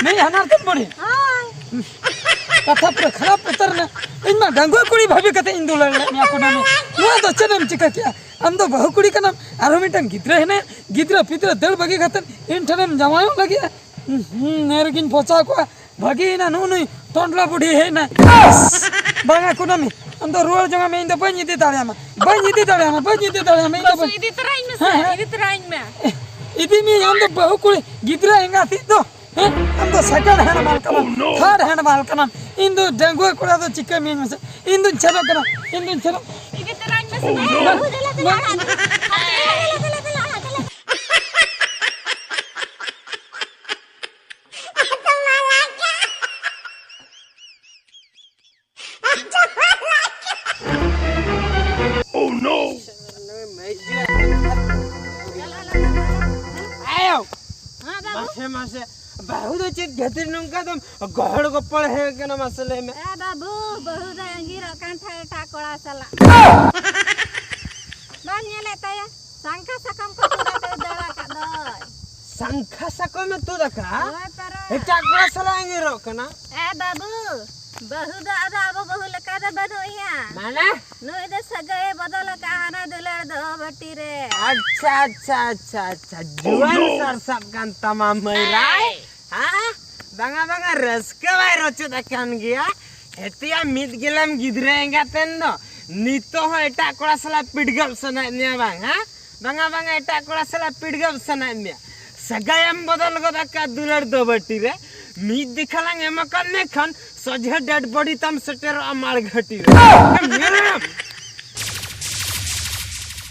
ᱱᱩᱭ ᱦᱟᱱᱟᱨ ᱫᱷᱟᱨ ᱵᱩᱰᱷᱤ? ᱦᱳᱭ᱾ ᱠᱟᱛᱷᱟ ᱯᱩᱨᱟᱹ ᱠᱷᱟᱨᱟᱯ ᱩᱛᱟᱹᱨ ᱮᱱᱟ᱾ ᱤᱧ ᱢᱟ ᱰᱟᱺᱜᱩᱣᱟᱹ ᱠᱩᱲᱤ ᱵᱷᱟᱵᱤ ᱠᱟᱛᱮ ᱤᱧ ᱫᱩᱞᱟᱹᱲ ᱞᱮᱫ ᱢᱮᱭᱟ ᱠᱩᱱᱟᱹᱢᱤ᱾ ᱱᱚᱣᱟ ᱫᱚ ᱪᱮᱫ ᱮᱢ ᱪᱤᱠᱟᱹ ᱠᱮᱜᱼᱟ? ᱟᱢ ᱫᱚ ᱵᱟᱹᱦᱩ ᱠᱩᱲᱤ ᱠᱟᱱᱟᱢ, ᱟᱨᱦᱚᱸ ᱢᱤᱫᱴᱟᱝ ᱜᱤᱫᱽᱨᱟᱹ ᱦᱮᱱᱟᱭᱟ, ᱜᱤᱫᱽᱨᱟᱹ ᱯᱤᱫᱽᱨᱟᱹ ᱫᱟᱹᱲ ᱵᱟᱹᱜᱤ ᱠᱟᱛᱮ ᱤᱧ ᱴᱷᱮᱱᱮᱢ ᱡᱟᱶᱟᱭᱚᱜ ᱞᱟᱹᱜᱤᱫᱼᱟ? ᱦᱩᱸ, ᱱᱮ ᱨᱮᱜᱤᱧ ᱯᱚᱪᱟᱣ ᱠᱚᱜᱼᱟ᱾ ᱵᱷᱟᱹᱜᱤᱭᱮᱱᱟ, ᱱᱩᱜᱼᱩ ᱱᱩᱭ ᱴᱚᱱᱰᱞᱟ ᱵᱩᱰᱷᱤ ᱦᱮᱡ ᱮᱱᱟᱭ᱾ ᱵᱟᱝᱟ ᱠᱩᱱᱟᱹᱢᱤ, ᱟᱢ ᱫᱚ ᱨᱩᱣᱟᱹᱲ ᱡᱚᱝ ᱢᱮ, ᱤᱧ ᱫᱚ ᱵᱟᱹᱧ ᱤᱫᱤ ᱫᱟᱲᱮᱭᱟᱢᱟ, ᱵᱟᱹᱧ ᱤᱫᱤ ᱫᱟᱲᱮᱭᱟᱢᱟ, ᱵᱟᱹᱧ ᱤᱫᱤ ᱫᱟᱲᱮᱭᱟᱢᱟ, ᱤᱧ ᱫᱚ ᱵᱟᱹᱥᱩ, ᱵᱟᱹᱧ ᱤᱫᱤ ᱛᱚᱨᱟᱧ ᱢᱮᱥᱮ, ᱦᱮᱸ, ᱦᱮᱸ᱾ ᱤᱫᱤ ᱛᱚᱨᱟᱧ ᱢᱮ᱾ ᱤᱫᱤ ᱢᱮᱭᱟᱹᱧ, ᱟᱢ ᱫᱚ ᱵᱟᱹᱦᱩ ᱠᱩᱲᱤ, ᱜᱤᱫᱽᱨᱟᱹ ᱮᱸᱜᱟᱛᱤᱡ ᱫᱚ, ᱦᱮᱸ? ᱟᱢ ᱫᱚ second hand ᱢᱟᱞ ᱠᱟᱱᱟᱢ, third hand ᱢᱟᱞ ᱠᱟᱱᱟᱢ᱾ ᱤᱧ ᱫᱚ ᱰᱟᱺᱜᱩᱣᱟᱹ ᱠᱚᱲᱟ ᱫᱚ ᱪᱤᱠᱟᱹ ᱢᱤᱭᱟᱹᱧ ᱢᱮᱥᱮ? ᱤᱧ ᱫᱚᱧ ᱪᱷᱮᱫᱚᱜ ᱠᱟᱱᱟ, ᱤᱧ ᱫᱚᱧ ᱪᱷᱮᱫᱚᱜ᱾ ᱤᱫᱤ ᱛᱚᱨᱟᱧ ᱢᱮᱥᱮ᱾ ᱵᱟᱹᱵᱩ, ᱫᱮᱞᱟ, ᱫᱮᱞᱟ, ᱚᱲᱟᱜ ᱫᱮᱞᱟ, ᱫᱮᱞᱟ, ᱫᱮᱞᱟ, ᱚᱲᱟᱜ ᱫᱮᱞᱟ᱾ Oh no! ᱟᱭᱳ! ᱦᱮᱸ ᱵᱟᱹᱵᱩ᱾ ᱢᱟᱥᱮ, ᱢᱟᱥᱮ, ᱵᱟᱹᱦᱩ ᱫᱚ ᱪᱮᱫ ᱠᱷᱟᱹᱛᱤᱨ ᱱᱚᱝᱠᱟ ᱫᱚᱢ ᱜᱚᱦᱚᱲ ᱜᱚᱯᱚᱲ ᱦᱮᱡ ᱠᱟᱱᱟ, ᱢᱟᱥᱮ ᱞᱟᱹᱭ ᱢᱮ? ᱮ ᱵᱟᱹᱵᱩ, ᱵᱟᱹᱦᱩ ᱫᱚᱭ ᱟᱺᱜᱤᱨᱚᱜ ᱠᱟᱱ ᱛᱟᱦᱮᱸᱫ ᱮᱴᱟᱜ ᱠᱚᱲᱟ ᱥᱟᱞᱟᱜ᱾ ᱵᱟᱢ ᱧᱮᱞᱮᱫ ᱛᱟᱭᱟ? ᱥᱟᱝᱠᱷᱟ ᱥᱟᱠᱟᱢ ᱠᱚ ᱛᱩᱫ ᱟᱛᱮ ᱫᱟᱹᱲ ᱟᱠᱟᱫ ᱫᱚᱭ᱾ ᱥᱟᱝᱠᱷᱟ ᱥᱟᱠᱟᱢᱮ ᱛᱩᱫ ᱟᱠᱟᱫᱼᱟ? ᱦᱳᱭ ᱯᱟᱨᱟ᱾ ᱮᱴᱟᱜ ᱠᱚᱲᱟ ᱥᱟᱞᱟᱜ ᱟᱺᱜᱤᱨᱚᱜ ᱠᱟᱱᱟ? ᱮ ᱵᱟᱹᱵᱩ, ᱵᱟᱹᱦᱩ ᱫᱚ ᱟᱫᱚ ᱟᱵᱚ ᱵᱟᱹᱦᱩ ᱞᱮᱠᱟ ᱫᱚ ᱵᱟᱹᱱᱩᱜ ᱮᱭᱟ᱾ ᱢᱟᱱᱮ? ᱱᱩᱭ ᱫᱚ ᱥᱟᱹᱜᱟᱹᱭᱮ ᱵᱚᱫᱚᱞ ᱟᱠᱟᱫᱼᱟ ᱦᱟᱱᱟ ᱫᱩᱞᱟᱹᱲ ᱫᱚ ᱵᱟᱹᱴᱤ ᱨᱮ᱾ ᱟᱪᱪᱷᱟ, ᱟᱪᱪᱷᱟ, ᱟᱪᱪᱷᱟ, ᱟᱪᱪᱷᱟ᱾ ᱡᱩᱣᱟᱹᱱ ᱥᱟᱨ ᱥᱟᱵ ᱠᱟᱱ ᱛᱟᱢᱟ ᱢᱟᱹᱭ ᱨᱟᱭ᱾ ᱦᱮᱸ? ᱵᱟᱝᱟ, ᱵᱟᱝᱟ, ᱨᱟᱹᱥᱠᱟᱹ ᱵᱟᱭ ᱨᱚᱪᱚᱫ ᱟᱠᱟᱱ ᱜᱮᱭᱟ᱾ ᱦᱮᱛᱤᱭᱟ ᱢᱤᱫ ᱜᱮᱞᱮᱢ ᱜᱤᱫᱽᱨᱟᱹ ᱮᱸᱜᱟᱛ ᱮᱱ ᱫᱚ᱾ ᱱᱤᱛᱚᱜ ᱦᱚᱸ ᱮᱴᱟᱜ ᱠᱚᱲᱟ ᱥᱟᱞᱟᱜ ᱯᱤᱰᱜᱟᱹᱵ ᱥᱟᱱᱟᱭᱮᱫ ᱢᱮᱭᱟ ᱵᱟᱝ, ᱦᱮᱸ? ᱵᱟᱝᱟ, ᱵᱟᱝᱟ, ᱮᱴᱟᱜ ᱠᱚᱲᱟ ᱥᱟᱞᱟᱜ ᱯᱤᱰᱜᱟᱹᱵ ᱥᱟᱱᱟᱭᱮᱫ ᱢᱮᱭᱟ᱾ ᱥᱟᱹᱜᱟᱹᱭᱮᱢ ᱵᱚᱫᱚᱞ ᱜᱚᱫ ᱟᱠᱟᱫ ᱫᱩᱞᱟᱹᱲ ᱫᱚ ᱵᱟᱹᱴᱤ ᱨᱮ᱾ ᱢᱤᱫ ᱫᱮᱠᱷᱟ ᱞᱟᱝ ᱮᱢ ᱟᱠᱟᱫ ᱢᱮ ᱠᱷᱟᱱ ᱥᱚᱡᱷᱮ dead body ᱛᱟᱢ ᱥᱮᱴᱮᱨᱚᱜᱼᱟ ᱢᱟᱲ ᱜᱷᱟᱹᱴᱤ ᱨᱮ᱾ ᱧᱮᱞᱟᱢ᱾